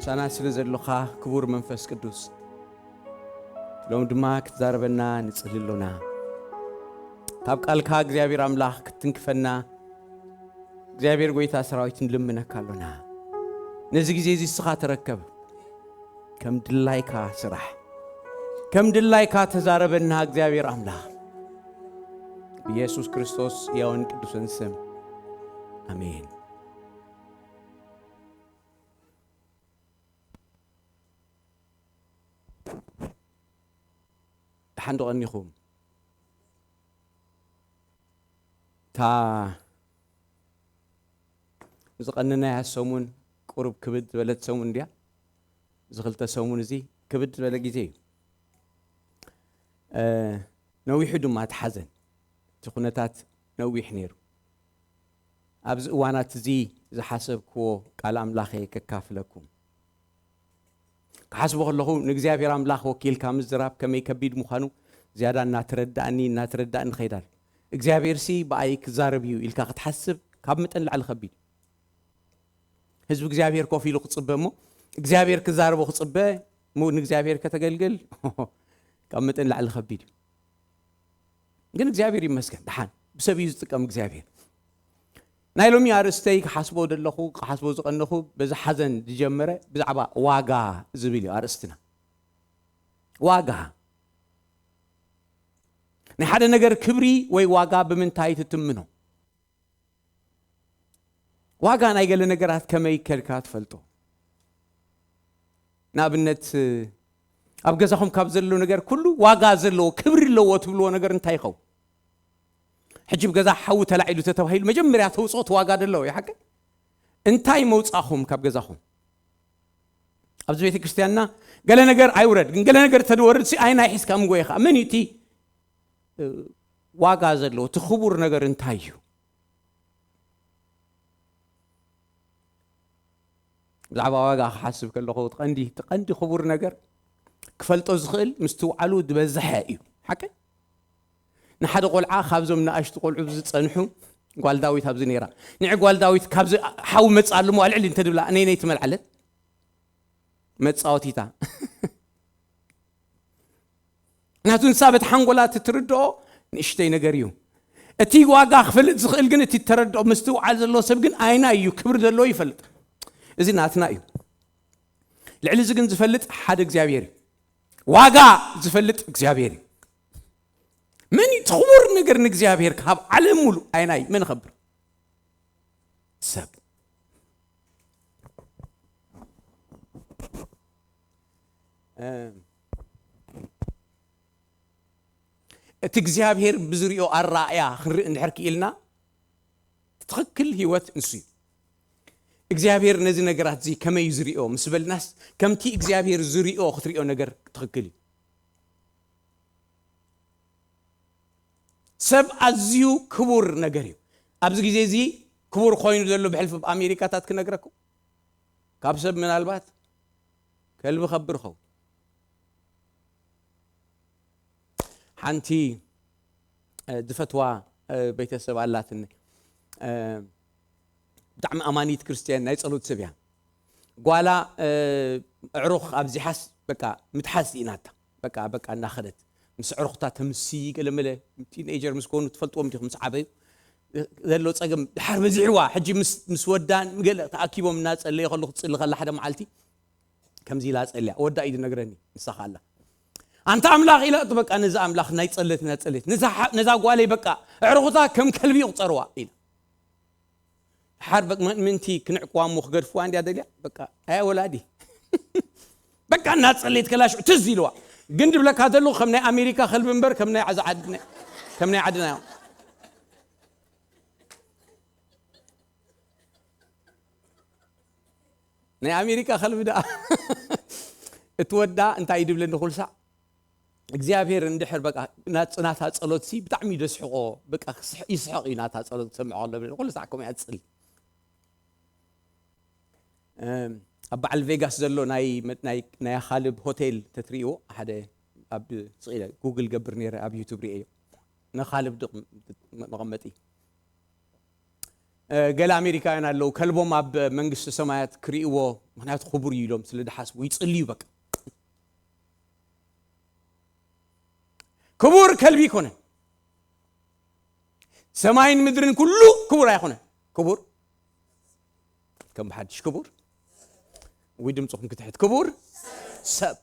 ምሳና ስለ ዘሎኻ ክቡር መንፈስ ቅዱስ፣ ሎም ድማ ክትዛረበና ንጽሊ ኣሎና። ካብ ቃልካ እግዚኣብሔር ኣምላኽ ክትትንክፈና፣ እግዚኣብሔር ጐይታ ሰራዊት ንልምነካ ኣሎና። ነዚ ግዜ እዚ ንስኻ ተረከብ። ከም ድላይካ ስራሕ። ከም ድላይካ ተዛረበና እግዚኣብሔር ኣምላኽ። ብየሱስ ክርስቶስ ሕያውን ቅዱስን ስም። ኣሜን። ደሓን ዶ ቀኒኹም? እታ ዝቐነናያ ሰሙን ቁሩብ ክብድ ዝበለት ሰሙን እንድያ። እዚ ክልተ ሰሙን እዚ ክብድ ዝበለ ግዜ እዩ። እ፣ ነዊሑ ድማ እቲ ሓዘን፣ እቲ ኩነታት ነዊሕ ነይሩ። ኣብዚ እዋናት እዚ ዝሓሰብክዎ ቃል ኣምላኽ እየ ከካፍለኩም። ክሓስቦ ከለኹ ንእግዚኣብሔር ኣምላኽ ወኪልካ ምዝራብ ከመይ ከቢድ ምዃኑ ዝያዳ እናተረዳእኒ፣ እናተረዳእኒ ኸይድ ኣሎ። እግዚኣብሔርሲ ብኣይ ክዛረብ እዩ ኢልካ ክትሓስብ ካብ መጠን ላዕሊ ከቢድ እዩ። ህዝቢ እግዚኣብሔር ኮፍ ኢሉ ክጽበ እሞ እግዚኣብሔር ክዛረቦ ክጽበ እሞ ንእግዚኣብሔር ከተገልግል ካብ መጠን ላዕሊ ከቢድ እዩ። ግን እግዚኣብሔር ይመስገን፣ ደሓን ብሰብ እዩ ዝጥቀም እግዚኣብሔር። ናይ ሎሚ ኣርእስተይ ክሓስቦ ዘለኹ፣ ክሓስቦ ዝቐነኹ፣ በዚ ሓዘን ዝጀመረ፣ ብዛዕባ ዋጋ ዝብል እዩ ኣርእስትና። ዋጋ። ናይ ሓደ ነገር ክብሪ ወይ ዋጋ ብምንታይ ትትምኖ? ዋጋ ናይ ገለ ነገራት ከመይ ከልካ ትፈልጦ? ንኣብነት፣ ኣብ ገዛኹም ካብ ዘሎ ነገር ኩሉ ዋጋ ዘለዎ፣ ክብሪ ኣለዎ ትብልዎ ነገር እንታይ ይኸውን? ሕጂ ብገዛ ሓዊ ተላዒሉ ተተባሂሉ መጀመርያ ተውፅኦ እቲ ዋጋ ደለዎ እዩ፣ ሓቂ? እንታይ መውፃእኹም ካብ ገዛኹም? ኣብዚ ቤተ ክርስቲያንና ገለ ነገር ኣይውረድ፣ ግን ገለ ነገር ተድወርድ ሲ ኣይ ናይ ሒዝካ ምጎ ኢኻ። መን እዩ እቲ፣ እ፣ ዋጋ ዘለዎ? እቲ ክቡር ነገር እንታይ እዩ? ብዛዕባ ዋጋ ክሓስብ ከለኹ፣ እቲ ቀንዲ፣ እቲ ቀንዲ ክቡር ነገር ክፈልጦ ዝኽእል ምስትውዓሉ ዝበዝሐ እዩ። ሓቂ? ንሓደ ቆልዓ ካብዞም ንኣሽቱ ቆልዑ ዝጸንሑ፣ ጓል ዳዊት ኣብዚ ነይራ። ንዒ ጓል ዳዊት ካብዚ ሓዊ መጽእ ኣሎ እሞ ኣልዕሊ እንተድብላ፣ ነይ ነይ ትመልዓለት። መጻወቲታ። ናቱ ንሳ በቲ ሓንጎላ እቲ ትርድኦ ንእሽተይ ነገር እዩ። እቲ ዋጋ ክፈልጥ ዝኽእል ግን እቲ ተረድኦ ምስትውዓል ዘለዎ ሰብ ግን ኣይና እዩ ክብሪ ዘለዎ ይፈልጥ። እዚ ናትና እዩ። ልዕሊ እዚ ግን ዝፈልጥ ሓደ እግዚኣብሔር እዩ። ዋጋ ዝፈልጥ እግዚኣብሔር እዩ። መን እዩ እቲ ክቡር ነገር ንእግዚኣብሔር ካብ ዓለም ሙሉእ ኣይና እዩ? መን ይኸብር? ሰብ። እ፣ እቲ እግዚኣብሔር ብዝሪኦ ኣረኣእያ ክንርኢ እንድሕር ክኢልና፣ ትኽክል ህይወት ንሱ እዩ። እግዚኣብሔር ነዚ ነገራት እዚ ከመይ እዩ ዝሪኦ ምስ በልናስ፣ ከምቲ እግዚኣብሔር ዝሪኦ ክትሪኦ ነገር ትኽክል እዩ። ሰብ ኣዝዩ ክቡር ነገር እዩ። ኣብዚ ግዜ እዚ ክቡር ኮይኑ ዘሎ ብሕልፊ ኣብ ኣሜሪካታት ክነግረኩም፣ ካብ ሰብ ምናልባት ከልቢ ከብር ኸውን። ሓንቲ፣ እ፣ ዝፈትዋ፣ እ፣ ቤተሰብ ኣላትኒ። እ፣ ብጣዕሚ ኣማኒት ክርስትያን ናይ ጸሎት ሰብ እያ። ጓላ፣ እ፣ ኣዕሩኽ ኣብዚሓስ በቃ ምትሓዝ ስኢናታ። በቃ፣ በቃ እናኸደት ምስ ኣዕሩኽታ ተምሲ ገለመለ ቲኔጀር ምስ ኮኑ ትፈልጥዎም ዲኹም ምስ ዓበዩ ዘሎ ጸገም ድሓር በዚሕዋ። ሕጂ ምስ፣ ምስ ወዳን ገለ ተኣኪቦም እናጸለየ ከለኹ ትጽሊ ከላ ሓደ መዓልቲ ከምዚ ኢላ ጸልያ። ወዳ እዩ ዝነግረኒ፣ ንሳ ከኣ ኣላ። ኣንታ ኣምላኽ ኢላ፣ በቃ ነዛ ኣምላኽ ናይ ጸለት፣ ናይ ጸለት። ነዛ ሓ-፣ ነዛ ጓለይ በቃ ኣዕሩኽታ ከም ከልቢ ይቑጸርዋ ኢላ። ድሓር በቃ ምን-፣ ምንቲ ክንዕቅዋ እሞ ክገድፍዋ እንድያ ደልያ። በቃ ኣያ ወላዲ። በቃ እናጸለየት ከላ ሽዑ ትዝ ኢልዋ። ግን ድብለካ ዘለኹ ከም ናይ ኣሜሪካ ከልቢ እምበር ከም ናይ ዓዛ ዓድና፣ ከም ናይ ዓድና እዮም። ናይ ኣሜሪካ ከልቢ ደኣ እቲ ወዳ እንታይ እዩ ድብለኒ ኩሉ ሳዕ? እግዚኣብሔር እንድሕር በቃ ናት-፣ ናታ ጸሎት ሲ ብጣዕሚ እዩ ደስሕቆ። በቃ ክስሕ-፣ ይስሕቕ እዩ ናታ ጸሎት ክሰምዖ ከሎ ብለኒ። ኩሉ ሳዕ ከምኡ እያ ትጽሊ። እም፣ ኣብ በዓል ቬጋስ ዘሎ ናይ መ-፣ ናይ፣ ናይ ኣኻልብ ሆቴል ተትርእይዎ፣ ሓደ ኣብ ስቕ ኢለ ጉግል ገብር ነይረ፣ ኣብ ዩቱብ ርእየዮ። ነኻልብ ድቕ መቐመጢ። ገለ ኣሜሪካውያን ኣለዉ፣ ከልቦም ኣብ መንግስቲ ሰማያት ክርእይዎ፣ ምኽንያቱ ክቡር እዩ ኢሎም ስለ ዝሓስቡ ይጽልዩ። በቃ ክቡር ከልቢ ኣይኮነን። ሰማይን ምድርን ኩሉ ክቡር ኣይኮነን። ክቡር ከም ብሓድሽ ክቡር ወይ ድምፅኹም ክትሕት ክቡር ሰብ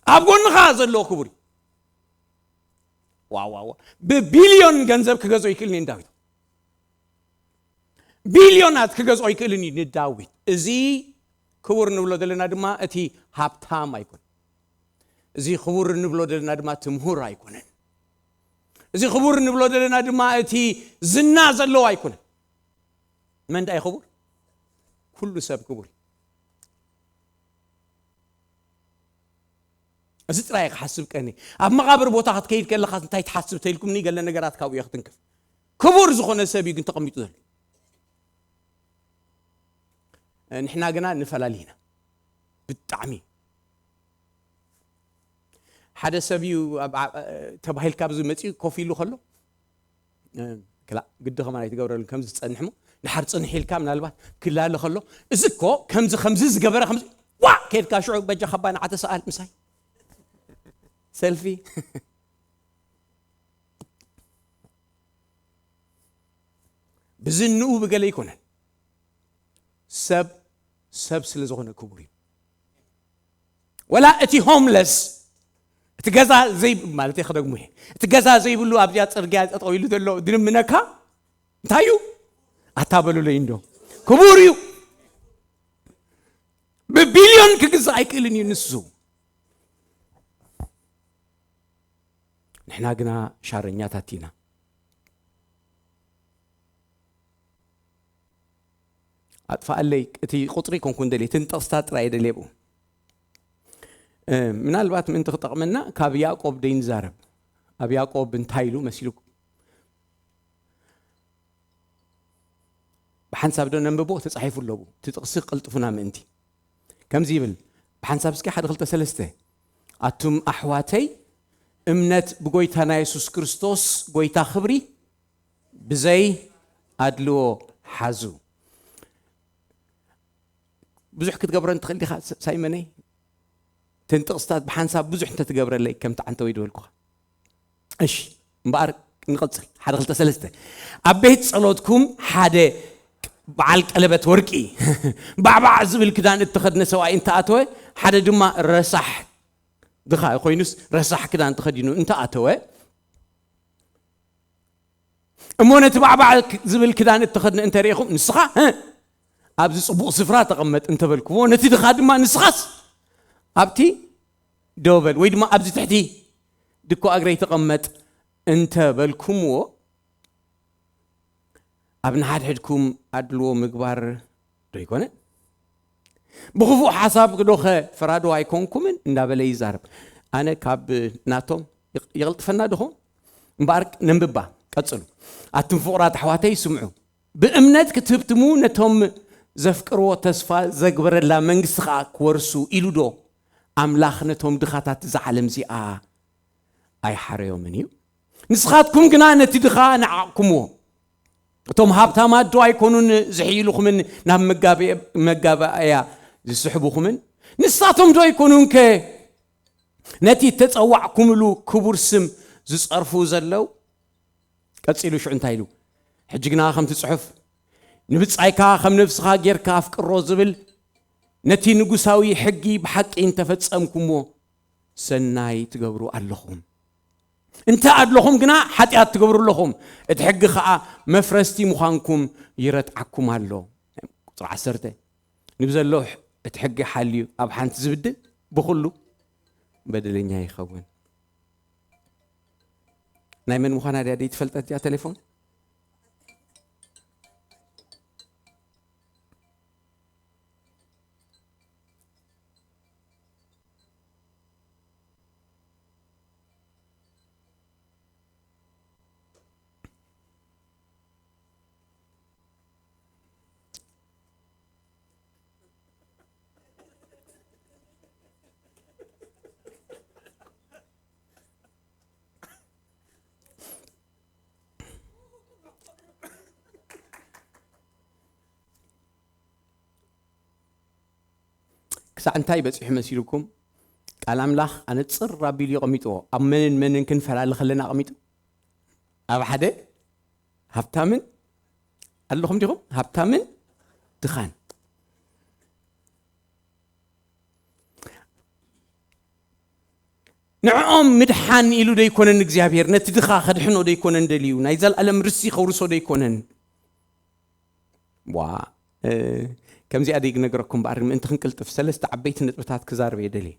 ኣብ ጎንኻ ዘሎ ክቡር እዩ። ዋ ዋ ዋ። ብቢልዮን ገንዘብ ክገዝኦ ይክእል ዳዊት። ቢልዮናት ክገዝኦ ይክእልን እዩ ንዳዊት። እዚ ክቡር ንብሎ ዘለና ድማ እቲ ሃብታም ኣይኮን። እዚ ክቡር ንብሎ ዘለና ድማ እቲ ምሁር ኣይኮነን። እዚ ክቡር ንብሎ ዘለና ድማ እቲ ዝና ዘለዎ ኣይኮነን። መን ደኣ እዩ ክቡር? ኩሉ ሰብ ክቡር እዩ። እዚ ጥራይ ክሓስብ ቀኒ። ኣብ መቓብር ቦታ ክትከይድ ከለኻ እንታይ ትሓስብ ተልኩም ገለ ነገራት ካብኡ ክትንክፍ። ክቡር ዝኾነ ሰብ እዩ ግን ተቐሚጡ ዘሎ። ንሕና ግና ንፈላሊ ኢና ብጣዕሚ። ሓደ ሰብ እዩ ኣብ- ኣብ- ተባሂልካ ኣብዚ መፂኡ ኮፍ ኢሉ ከሎ ክላ ግዲ ከማን ኣይትገብረሉ ከምዚ ዝፀንሕ ሞ ድሓር ፅንሕ ኢልካ ምናልባት ክላለ ከሎ እዚ እኮ ከምዚ ከምዚ ዝገበረ ከምዚ ዋ ከድካ ሽዑ በጃ ካባ ንዓተ ሰኣል ምሳይ ሰልፊ ብዝንኡ ብገለ ይኮነን ሰብ ሰብ ስለ ዝኾነ ክቡር እዩ። ወላ እቲ ሆምለስ እቲ ገዛ ዘይ ማለት ከደግሙ እየ እቲ ገዛ ዘይብሉ ኣብዚኣ ፅርግያ ጠጠው ኢሉ ዘሎ ድንምነካ እንታይ እዩ ኣታበሉለይ እንዶ ክቡር እዩ። ብቢልዮን ክግዛእ ኣይክእልን እዩ ንሱ። ንሕና ግና ሻረኛታት ኢና። ኣጥፋኣለይ እቲ ቁፅሪ ኮንኩን ደልየ እትን ጥቕስታት ጥራይ ደልየ ብኡ ምናልባት ምእንቲ ክጠቕመና ካብ ያዕቆብ ደይንዛረብ። ኣብ ያዕቆብ እንታይ ኢሉ መሲሉ ብሓንሳብ ዶ ነንብቦ ተፃሒፉ ኣለቡ እቲ ጥቕሲ ክቅልጥፉና ምእንቲ ከምዚ ይብል። ብሓንሳብ እስኪ ሓደ ክልተ ሰለስተ ኣቱም ኣሕዋተይ እምነት ብጎይታና የሱስ ክርስቶስ ጎይታ ክብሪ ብዘይ ኣድልዎ ሓዙ። ብዙሕ ክትገብረን ትኽእል ዲኻ ሳይመነይ? ተን ጥቕስታት ብሓንሳብ ብዙሕ እንተትገብረለይ ከምቲ ዓንተወይ ዝበልኩኻ። እሺ እምበኣር ንቐፅል ሓደ ክልተ ሰለስተ ኣብ ቤት ጸሎትኩም ሓደ በዓል ቀለበት ወርቂ ባዕባዕ ዝብል ክዳን እተኸድነ ሰብኣይ እንተኣተወ ሓደ ድማ ረሳሕ ድኻ ኮይኑስ ረሳሕ ክዳን ተኸዲኑ እንተኣተወ እሞ ነቲ ባዕባዕ ዝብል ክዳን እተኸድነ እንተ ርኢኹም ንስኻ ኣብዚ ጽቡቕ ስፍራ ተቐመጥ እንተበልኩዎ ነቲ ድኻ ድማ ንስኻስ ኣብቲ ደው በል ወይ ድማ ኣብዚ ትሕቲ ድኮ እግረይ ተቐመጥ እንተ በልኩምዎ ኣብ ንሓድሕድኩም ኣድልዎ ምግባር ዶ ይኮነ? ብኽፉእ ሓሳብ ዶኸ ፈራዶ ኣይኮንኩምን እንዳበለ ይዛረብ። ኣነ ካብ ናቶም ይቕልጥፈና ድኾን እምበኣር ነንብባ ቀጽሉ። ኣቱም ፍቑራት ኣሕዋተይ ስምዑ። ብእምነት ክትህብትሙ ነቶም ዘፍቅርዎ ተስፋ ዘግበረላ መንግስቲ ኸዓ ክወርሱ ኢሉ ዶ ኣምላኽ ነቶም ድኻታት እዛ ዓለም እዚኣ ኣይሓረዮምን እዩ? ንስኻትኩም ግና ነቲ ድኻ ንዓቕኩምዎ። እቶም ሃብታማት ዶ ኣይኮኑን ዝሕይሉኹምን ናብ መጋበ- መጋባእያ ዝስሕቡኹምን? ንሳቶም ዶ ኣይኮኑን ከ ነቲ እተጸዋዕኩምሉ ክቡር ስም ዝጸርፉ ዘለዉ? ቀጺሉ ሽዑ እንታይ ኢሉ? ሕጂ ግና ከምቲ ጽሑፍ ንብጻይካ ከም ነፍስኻ ጌርካ ኣፍቅሮ ዝብል ነቲ ንጉሳዊ ሕጊ ብሓቂ እንተፈጸምኩሞ ሰናይ ትገብሩ ኣለኹም። እንተ ኣድለኹም ግና ሓጢኣት ትገብሩ ኣለኹም፣ እቲ ሕጊ ኸዓ መፍረስቲ ምዃንኩም ይረትዓኩም ኣሎ። ቁፅሪ ዓሰርተ ንብዘሎ እቲ ሕጊ ሓልዩ ኣብ ሓንቲ ዝብድል ብኹሉ በደለኛ ይኸውን። ናይ መን ምዃና ድያ ደይትፈልጠት እዚኣ ቴሌፎን? እንታይ በፂሑ መሲልኩም? ቃል ኣምላኽ ኣነፅር ኣቢሉ እዩ ኣቐሚጥዎ። ኣብ መንን መንን ክንፈላለ ከለና ኣቐሚጡ? ኣብ ሓደ ሃብታምን፣ ኣለኹም ዲኹም? ሃብታምን ድኻን። ንዕኦም ምድሓን ኢሉ ዶ ኣይኮነን እግዚኣብሔር? ነቲ ድኻ ከድሕኖ ዶ ኣይኮነን ደልዩ? ናይ ዘላለም ርስቲ ከውርሶ ዶ ኣይኮነን? ዋ፣ እ፣ ከምዚኣ ደይ ክነግረኩም እምበኣር፣ ምእንቲ ክንቅልጥፍ ሰለስተ ዓበይቲ ነጥብታት ክዛረብ እየ ደልየ።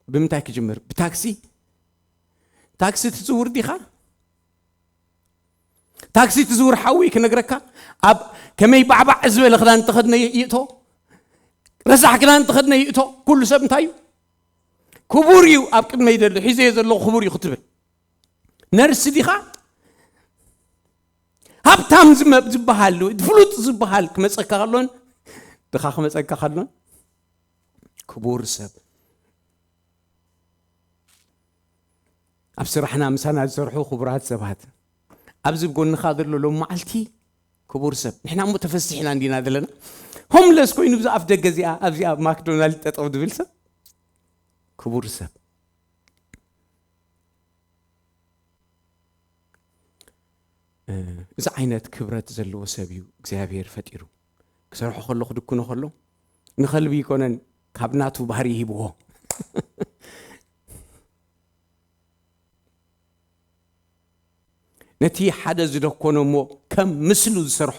ብምንታይ ክጅምር? ብታክሲ? ታክሲ ትዝውር ዲኻ? ታክሲ ትዝውር ሓዊ ክነግረካ፣ ኣብ ከመይ ባዕባዕ ዝበለ ክዳን ተኸድነ ይእቶ፣ ረሳሕ ክዳን ተኸድነ ይእቶ፣ ኩሉ ሰብ እንታይ እዩ? ክቡር እዩ፣ ኣብ ቅድመይ ዘሎ፣ ሒዘዮ ዘለኹ ክቡር እዩ ክትብል። ነርሲ ዲኻ? ሃብታም ዝመ-፣ ዝበሃል፣ ፍሉጥ ዝበሃል ክመጸካ ከሎን፣ ድኻ ክመጸካ ከሎን፣ ክቡር ሰብ። ኣብ ስራሕና ምሳና ዝሰርሑ ክቡራት ሰባት። ኣብዚ ብጎንኻ ዘሎ ሎም መዓልቲ ክቡር ሰብ። ንሕና እሞ ተፈሲሕና እንዲና ዘለና። ሆምለስ ኮይኑ ብዛ ኣፍ ደገ እዚኣ፣ ኣብዚኣ ኣብ ማክዶናልድ ጠጠው ዝብል ሰብ ክቡር ሰብ። እ፣ እዚ ዓይነት ክብረት ዘለዎ ሰብ እዩ እግዚኣብሔር ፈጢሩ። ክሰርሖ ከሎ ክድክኖ ከሎ ንኸልቢ ይኮነን፣ ካብ ናቱ ባህሪ ይሂብዎ። ነቲ ሓደ ዝደኮኖ እሞ ከም ምስሉ ዝሰርሖ።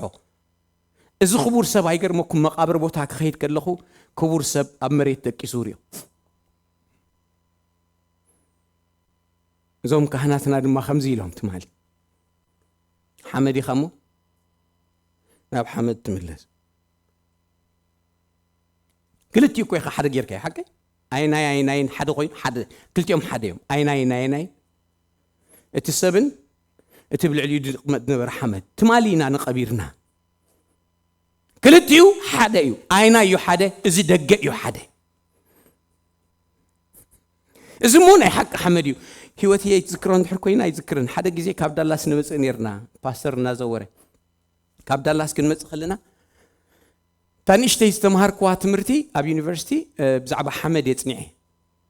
እዚ ክቡር ሰብ ኣይገርመኩም? መቓብር ቦታ ክኸይድ ከለኹ ክቡር ሰብ ኣብ መሬት ደቂሱ ሪኦ። እዞም ካህናትና ድማ ከምዚ ኢሎም ትማሊ፣ ሓመድ ኢኻ እሞ ናብ ሓመድ ትምለስ። ክልቲኡ እኮ ኢኻ ሓደ ጌርካዮ፣ ሓቀይ? ኣይናይ ኣይናይን ሓደ ኮይኑ፣ ሓደ፣ ክልቲኦም ሓደ እዮም። ኣይናይ ኣይናይ፣ እቲ ሰብን እቲ ብልዕሊኡ ዝቕመጥ ዝነበረ ሓመድ። ትማሊ ኢና ንቐቢርና። ክልቲኡ ሓደ እዩ። ኣይናይ እዩ ሓደ፣ እዚ ደገ እዩ ሓደ። እዚ እሞ ናይ ሓቂ ሓመድ እዩ። ህይወት እየ ዝክሮ እንድሕር ኮይና ኣይዝክርን። ሓደ ግዜ ካብ ዳላስ ንመጽእ ነርና፣ ፓስተር እናዘወረ። ካብ ዳላስ ክንመጽእ ከለና፣ እታ ንእሽተይ ዝተምሃርክዋ ትምህርቲ ኣብ ዩኒቨርሲቲ፣ እ፣ ብዛዕባ ሓመድ የጽኒዐ።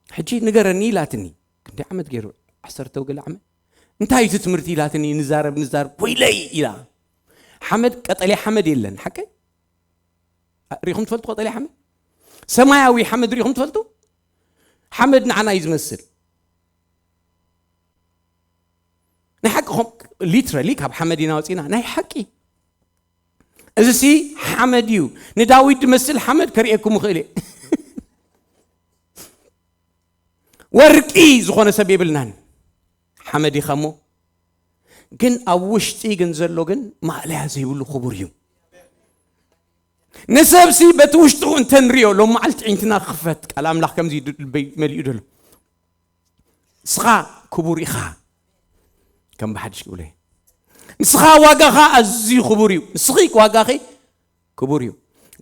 ሕጂ ንገረኒ ኢላትኒ። ክንደይ ዓመት ገይሩ? ዓሰርተ ወገለ ዓመት። እንታይ እዩ እቲ ትምህርቲ ኢላትኒ፣ ንዛረብ፣ ንዛረብ፣ ወይለይ ኢላ። ሓመድ፣ ቀጠልያ ሓመድ የለን፣ ሓቀይ? ሪኹም ትፈልጡ ቀጠልያ ሓመድ? ሰማያዊ ሓመድ ሪኹም ትፈልጡ? ሓመድ ንዓና እዩ ዝመስል። ናይ ሓቂ ኾም-፣ ሊትራሊ ካብ ሓመድ ኢና ወፂና። ናይ ሓቂ። እዚ ሲ ሓመድ እዩ። ንዳዊት ዝመስል ሓመድ ከርእየኩም እኽእል እየ። ወርቂ ዝኾነ ሰብ የብልናን። ሓመድ ኢኻ እሞ፣ ግን ኣብ ውሽጢ ግን ዘሎ ግን ማእለያ ዘይብሉ ክቡር እዩ። ንሰብሲ በቲ ውሽጡ እንተንሪኦ፣ ሎም መዓልቲ ዒንትና ክኽፈት፣ ቃል ኣምላኽ ከምዚ ድ-፣ ልበይ መሊኡ ደሎ። ንስኻ ክቡር ኢኻ። ከም ብሓድሽ ክብሎ እየ። ንስኻ ዋጋኻ ኣዝዩ ክቡር እዩ። ንስኺ ዋጋኺ ክቡር እዩ።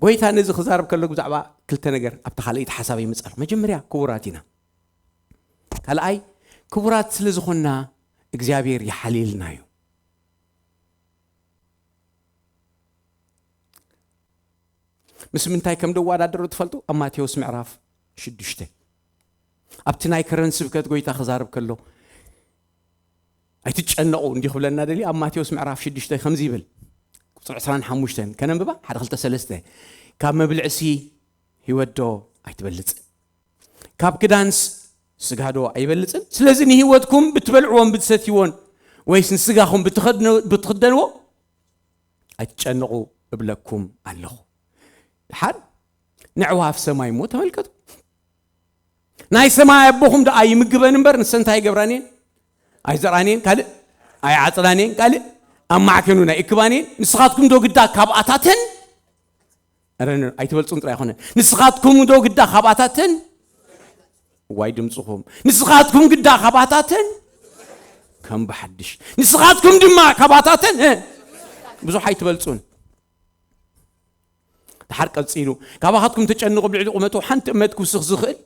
ጎይታ ነዚ ክዛረብ ከሎ ብዛዕባ ክልተ ነገር ኣብታ ካልኣይቲ ሓሳብ ይመጽእ ኣሎ። መጀመርያ ክቡራት ኢና። ካልኣይ ክቡራት ስለ ዝኾንና እግዚኣብሔር ይሓልየልና እዩ። ምስ ምንታይ ከም ደወዳደሮ ትፈልጡ? ኣብ ማቴዎስ ምዕራፍ ሽዱሽተ ኣብቲ ናይ ከረን ስብከት ጎይታ ክዛረብ ከሎ ኣይትጨነቑ እንዲኹ ክብለና ደልዩ። ኣብ ማቴዎስ ምዕራፍ ሽዱሽተ ከምዚ ይብል፣ ቁጽሪ ዕስራን ሓሙሽተን ከነንብባ፣ ሓደ ክልተ ሰለስተ። ካብ መብልዕሲ ህይወት ዶ ኣይትበልጽን? ካብ ክዳንስ ስጋ ዶ ኣይበልጽን? ስለዚ ንህይወትኩም ብትበልዕዎን ብትሰትይዎን ወይስ ንስጋኹም ብትኸድነ-፣ ብትኽደንዎ ኣይትጨነቑ እብለኩም ኣለኹ። ደሓር ነዕዋፍ ሰማይ እሞ ተመልከቱ። ናይ ሰማይ ኣቦኹም ደኣ ይምግበን እምበር፣ ንሰን እንታይ ይገብራን እየን? ኣይዘርኣን እየን ካልእ፣ ኣይዓጽዳን እየን ካልእ፣ ኣብ ማዕከኑ ናይ እክባን እየን። ንስኻትኩም ዶ ግዳ ካብኣታተን? ኧረ፣ ን-፣ ኣይትበልጹን ጥራይ ኣይኮነን። ንስኻትኩም ዶ ግዳ ካብኣታተን? ዋይ ድምጽኹም። ንስኻትኩም ግዳ ካብኣታተን? ከም ብሓድሽ። ንስኻትኩም ድማ ካብኣታተን፣ እ፣ ብዙሕ ኣይትበልጹን። ድሓር ቀጺሉ፣ ካባኻትኩም ተጨንቑ ብልዕሊ ቁመቱ ሓንቲ እመት ክውስኽ ዝኽእል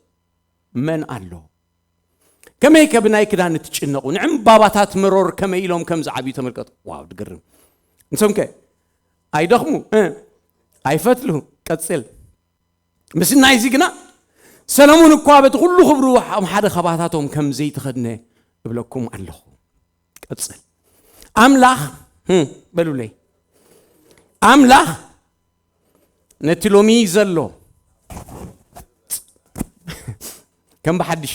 መን ኣሎ? ከመይ ከ ብናይ ክዳን እትጭነቑ? ንዕምባባታት መሮር ከመይ ኢሎም ከም ዝዓብዩ ተመልከቱ። ዋው፣ ድግርም። ንሶም ከ ኣይደኽሙ፣ እ፣ ኣይፈትሉ። ቀጽል። ምስናይዚ ግና ሰለሙን እኳ በቲ ኩሉ ክብሩ ኣብ ሓደ ካባታቶም ከም ዘይተኸድነ እብለኩም ኣለኹ። ቀጽል። ኣምላኽ፣ ህም፣ በሉለይ። ኣምላኽ ነቲ ሎሚ ዘሎ፣ ከም ብሓድሽ፣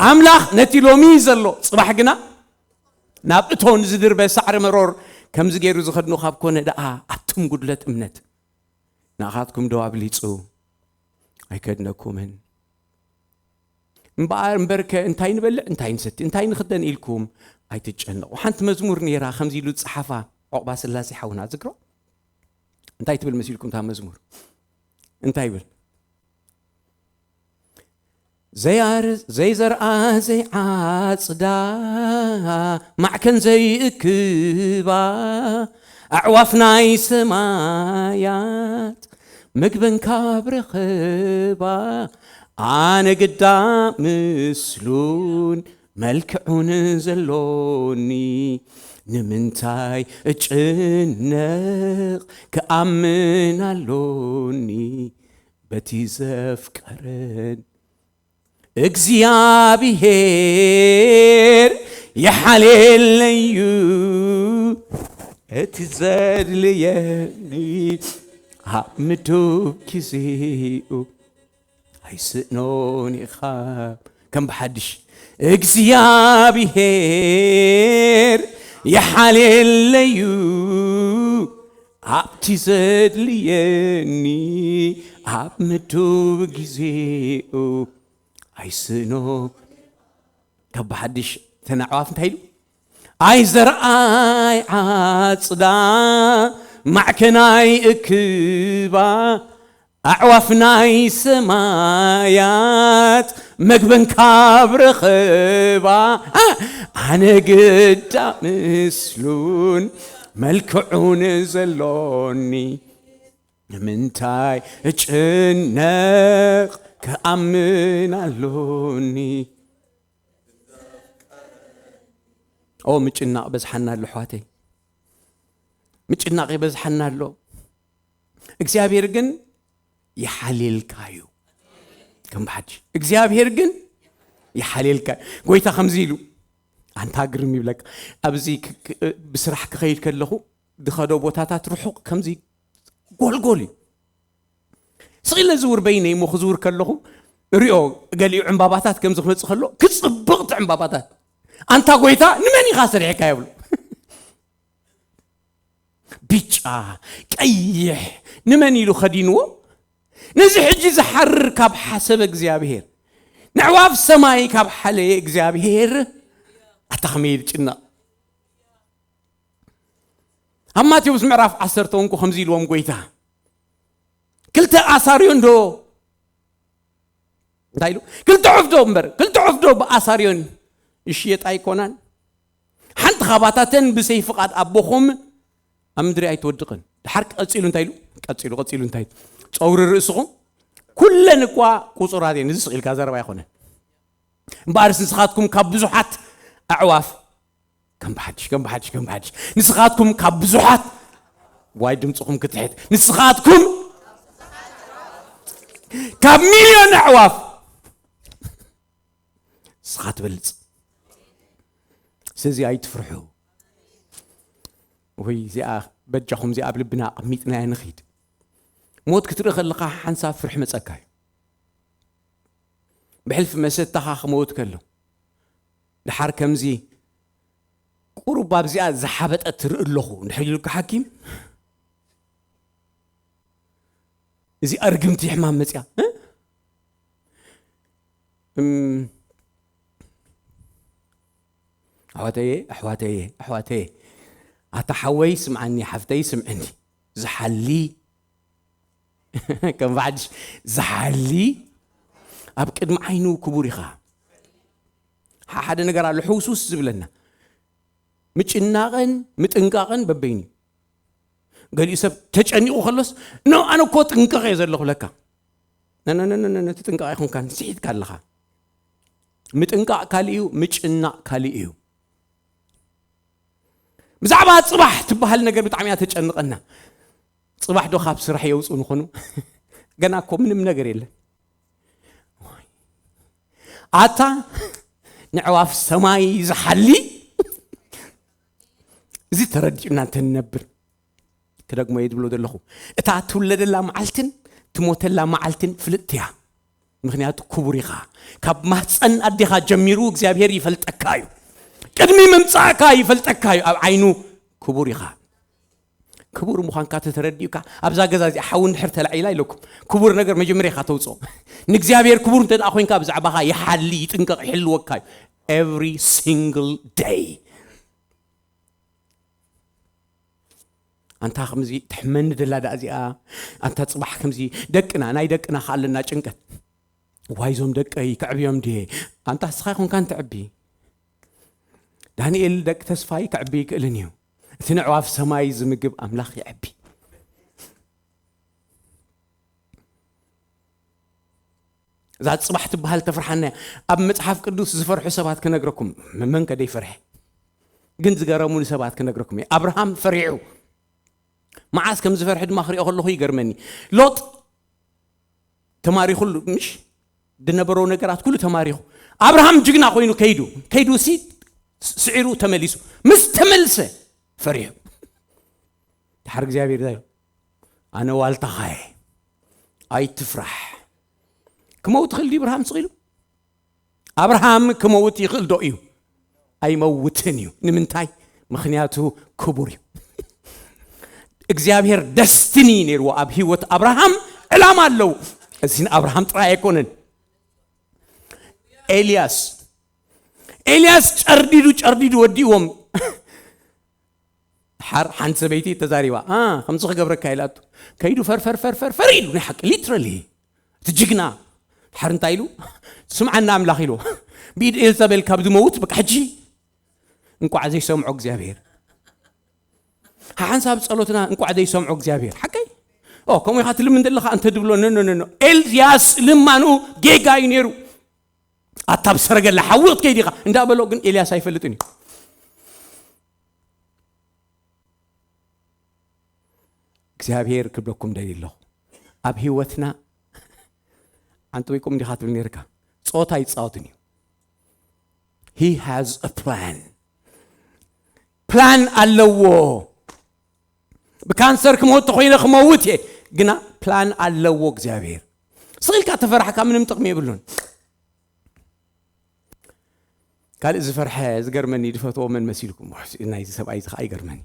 ኣምላኽ ነቲ ሎሚ ዘሎ፣ ጽባሕ ግና ናብ እቶን ዝድርበ ሳዕሪ መሮር ከምዚ ገይሩ ዝኸድኑ ካብ ኮነ ደኣ፣ ኣቱም ጉድለት እምነት፣ ንኣኻትኩም ዶ ኣብሊጹ ኣይከድነኩምን? እምበኣር፣ እምበርከ እንታይ ንበልዕ፣ እንታይ ንሰቲ፣ እንታይ ንኽደን ኢልኩም ኣይትጨነቑ። ሓንቲ መዝሙር ነይራ ከምዚ ኢሉ ዝጸሓፋ፣ ዑቕባ ስላሴ ሓውና ዝግሮ። እንታይ ትብል መሲልኩም እታ መዝሙር? እንታይ ይብል? "ዘያር-፣ ዘይዘርኣ ዘይዓጽዳ፣ ማዕከን ዘይእክባ፣ ኣዕዋፍ ናይ ሰማያት፣ መግበን ካብ ረኸባ፣ ኣነ ግዳ ምስሉን መልክዑን ዘሎኒ፣ ንምንታይ እጭነቕ ክኣምን ኣሎኒ፣ በቲ ዘፍቀረን እግዚኣብሔር ይሓልየለዩ፣ እቲ ዘድልየኒ ኣብ ምዱብ ግዜኡ ኣይስእኖን ኢኻ ከም ብሓድሽ። እግዚኣብሔር ይሓልየለዩ ኣብቲ ዘድልየኒ ኣብ ምዱብ ግዜኡ ኣይስእኖ። ካብ ብሓድሽ ተን ኣዕዋፍ እንታይ ኢሉ? ኣይዘርኣይ ዓጽዳ ማዕከናይ እክባ ኣዕዋፍ ናይ ሰማያት መግበን ካብ ረኸባ ኣነ ግዳ ምስሉን መልክዑን ዘሎኒ ንምንታይ እጭነቕ ክኣምን ኣሎኒ? ኦ ምጭናቕ በዝሓና ኣሎ ኣሕዋተይ፣ ምጭናቕ ይበዝሓና ኣሎ። እግዚኣብሔር ግን ይሓልየልካ እዩ። ከም ብሓድሽ እግዚኣብሔር ግን ይሓልየልካ እዩ። ጎይታ ከምዚ ኢሉ ኣንታ ግርም ይብለካ። ኣብዚ ክ-፣ ክ-፣ ብስራሕ ክኸይድ ከለኹ ድኸዶ ቦታታት ርሑቕ ከምዚ ጎልጎል እዩ። ስቕ ኢለ ዝውር በይነይ እሞ ክዝውር ከለኹ ሪኦ ገሊኡ ዕምባባታት ከም ዝመጽእ ከሎ ክጽብቕ እቲ ዕምባባታት ኣንታ ጎይታ ንመን ኢኻ ሰሪሕካ ይብሉ። ብጫ ቀይሕ ንመን ኢሉ ከዲንዎ? ነዚ ሕጂ ዝሓርር ካብ ሓሰበ እግዚኣብሔር፣ ነዕዋፍ ሰማይ ካብ ሓለየ እግዚኣብሔር ኣታ ከመይ ይጭነቕ? ኣብ ማቴዎስ ምዕራፍ ዓሰርተ እውን ከምዚ ኢልዎም ጎይታ፣ ክልተ ኣሳርዮን ዶ እንታይ ኢሉ? ክልተ ዑፍ ዶ እምበር፣ ክልተ ዑፍ ዶ ብኣሳርዮን ይሽየጣ ኣይኮናን? ሓንቲ ካባታተን ብሰይ ፍቓድ ኣቦኹም ኣብ ምድሪ ኣይትወድቕን። ድሓር ቀጺሉ እንታይ ኢሉ? ቀጺሉ፣ ቀጺሉ እንታይ? ጸውሪ ርእስኹም፣ ኩለን እኳ ቁጹራት እየን። እዚ ስቕ ኢልካ ዘረባ ኣይኮነን። እምበኣርስ ንስኻትኩም ካብ ብዙሓት ኣዕዋፍ ከም ብሓድሽ፣ ከም ብሓድሽ፣ ከም ብሓድሽ። ንስኻትኩም ካብ ብዙሓት፣ ዋይ ድምፅኹም ክትሕት። ንስኻትኩም ካብ ሚልዮን ኣዕዋፍ ንስኻ ትበልፅ። ስለዚ ኣይትፍርሑ። ወይ እዚኣ በጃኹም፣ እዚኣ ኣብ ልብና ኣቐሚጥናያ ንኺድ። ሞት ክትርኢ ከለኻ ሓንሳብ ፍርሒ መፀካ እዩ። ብሕልፊ መሰታኻ ክመውት ከሎ፣ ድሓር ከምዚ ቁሩብ ኣብዚኣ ዝሓበጠት ትርኢ ኣለኹ እንድሕር ኢሉካ ሓኪም፣ እዚ ኣርግምቲ ሕማም መፅያ፣ እ? እም፣ ኣሕዋተየ፣ ኣሕዋተየ፣ ኣሕዋተየ፣ ኣታ ሓወይ ስምዓኒ፣ ሓፍተይ ስምዕኒ፣ ዝሓሊ ከም ባዕድሽ ዝሓሊ ኣብ ቅድሚ ዓይኑ ክቡር ኢኻ። ሓ-፣ ሓደ ነገር ኣሎ ሕውስውስ ዝብለና። ምጭናቕን ምጥንቃቕን በበይኑ እዩ። ገሊኡ ሰብ ተጨኒቑ ከሎስ፣ "ኖ፣ ኣነ እኮ ጥንቀቕ እየ ዘለኹ" ለካ። ነ-፣ ነ-፣ ነ-፣ ነ-፣ ነቲ ጥንቃቕ ኣይኮንካን፣ ስሒትካ ኣለኻ። ምጥንቃቕ ካልእ እዩ፣ ምጭናቕ ካልእ እዩ። ብዛዕባ ጽባሕ ትበሃል ነገር ብጣዕሚ እያ ተጨንቐና። ጽባሕ ዶ ካብ ስራሕ የውፁ ንኾኑ? ገና እኮ ምንም ነገር የለን። ኣታ ንዕዋፍ ሰማይ ዝሓሊ እዚ ተረዲኡና እንተንነብር። ክደግሞ እየ ዝብሎ ዘለኹ፣ እታ ትውለደላ መዓልትን ትሞተላ መዓልትን ፍልጥቲ እያ። ምክንያቱ ክቡር ኢኻ። ካብ ማህፀን ኣዴኻ ጀሚሩ እግዚኣብሔር ይፈልጠካ እዩ። ቅድሚ ምምፃእካ ይፈልጠካ እዩ። ኣብ ዓይኑ ክቡር ኢኻ። ክቡር ምዃንካ ተተረዲኡካ ኣብዛ ገዛ እዚኣ ሓዊ እንድሕር ተላዒላ ኢለኩም፣ ክቡር ነገር መጀመርያ ኢኻ ተውፅኦ። ንእግዚኣብሔር ክቡር እንተ ደኣ ኮይንካ ብዛዕባኻ ይሓሊ፣ ይጥንቀቕ፣ ይሕልወካ እዩ። Every single day። ኣንታ ከምዚ ትሕመኒ ደላ ደኣ እዚኣ፣ ኣንታ ጽባሕ ከምዚ ደቅና፣ ናይ ደቅና ከ ኣለና ጭንቀት። ዋይ ዞም ደቀይ ከዕብዮም ድየ? ኣንታ ንስኻ ይኹንካ እንተዕቢ። ዳንኤል ደቂ ተስፋይ ከዕቢ ይክእልን እዩ። እቲ ንዕዋፍ ሰማይ ዝምግብ ኣምላኽ የዕቢ። እዛ ጽባሕ ትበሃል ተፍርሓና እያ። ኣብ መጽሓፍ ቅዱስ ዝፈርሑ ሰባት ክነግረኩም፣ መን ከ ደይፈርሐ? ግን ዝገረሙኒ ሰባት ክነግረኩም እየ። ኣብርሃም ፈሪሑ። መዓስ ከም ዝፈርሐ ድማ ክሪኦ ከለኹ ይገርመኒ። ሎጥ ተማሪኹ፣ ምሽ ዝነበሮ ነገራት ኩሉ ተማሪኹ። ኣብርሃም ጅግና ኮይኑ ከይዱ፣ ከይዱ ሲ ስዒሩ ተመሊሱ። ምስ ተመልሰ ፈሪሑ። ድሓር እግዚኣብሔር እንታይ ኢሉ? ኣነ ዋልታኻ እየ፣ ኣይትፍራሕ። ክመውት ይኽእል ድዩ ኣብርሃም ስቕ ኢሉ? ኣብርሃም ክመውት ይኽእል ዶ እዩ? ኣይመውትን እዩ። ንምንታይ? ምኽንያቱ ክቡር እዩ። እግዚኣብሔር ደስትኒ ነይርዎ ኣብ ህይወት ኣብርሃም፣ ዕላማ ኣለዉ። እዚ ንኣብርሃም ጥራይ ኣይኮነን። ኤልያስ፣ ኤልያስ ጨርዲዱ ጨርዲዱ ወዲእዎም። ሓር ሓንቲ ሰበይቲ ተዛሪባ፣ "ኣ፣ ከምዚ ክገብረካ" ኢላቶ። ከይዱ ፈር፣ ፈር፣ ፈር፣ ፈር፣ ፈር ኢሉ፣ ናይ ሓቂ፣ ሊትራሊ። እቲ ጅግና። ድሓር እንታይ ኢሉ? "ስምዓና ኣምላኽ" ኢሉ። "ብኢድ ኤልዛቤል ካብ ዝመውት፣ በቃ፣ ሕጂ እንቋዕ ዘይሰምዖ እግዚኣብሔር። ሓሓንሳብ ጸሎትና እንቋዕ ዘይሰምዖ እግዚኣብሔር። ሓቀይ? ኦ፣ ከምኡ ኢኻ ትልምን ዘለኻ?" እንተ ድብሎ፣ ኖ፣ ኖ፣ ኖ፣ ኖ። ኤልያስ ልማኑ ጌጋ እዩ ነይሩ። "ኣታ ብሰረገላ ሓዊ ክትከይድ ኢኻ" እንዳበሎ፣ ግን ኤልያስ ኣይፈልጥን እዩ። እግዚኣብሔር ክብለኩም ደልየ ኣለኹ፣ ኣብ ህይወትና፣ ኣንጥቢቁም እንዲኻ ትብል ነይርካ፣ ጾታ ኣይጻወትን እዩ። He has a plan። ፕላን ኣለዎ። ብካንሰር ክመውት ተኾይነ ክመውት እየ፣ ግና ፕላን ኣለዎ እግዚኣብሔር። ስቕ ኢልካ ተፈራሕካ ምንም ጥቕሚ የብሉን። ካልእ ዝፈርሐ ዝገርመኒ፣ ዝፈትዎ መን መሲልኩም? ናይዚ ሰብኣይ እዚ ኸዓ ይገርመኒ።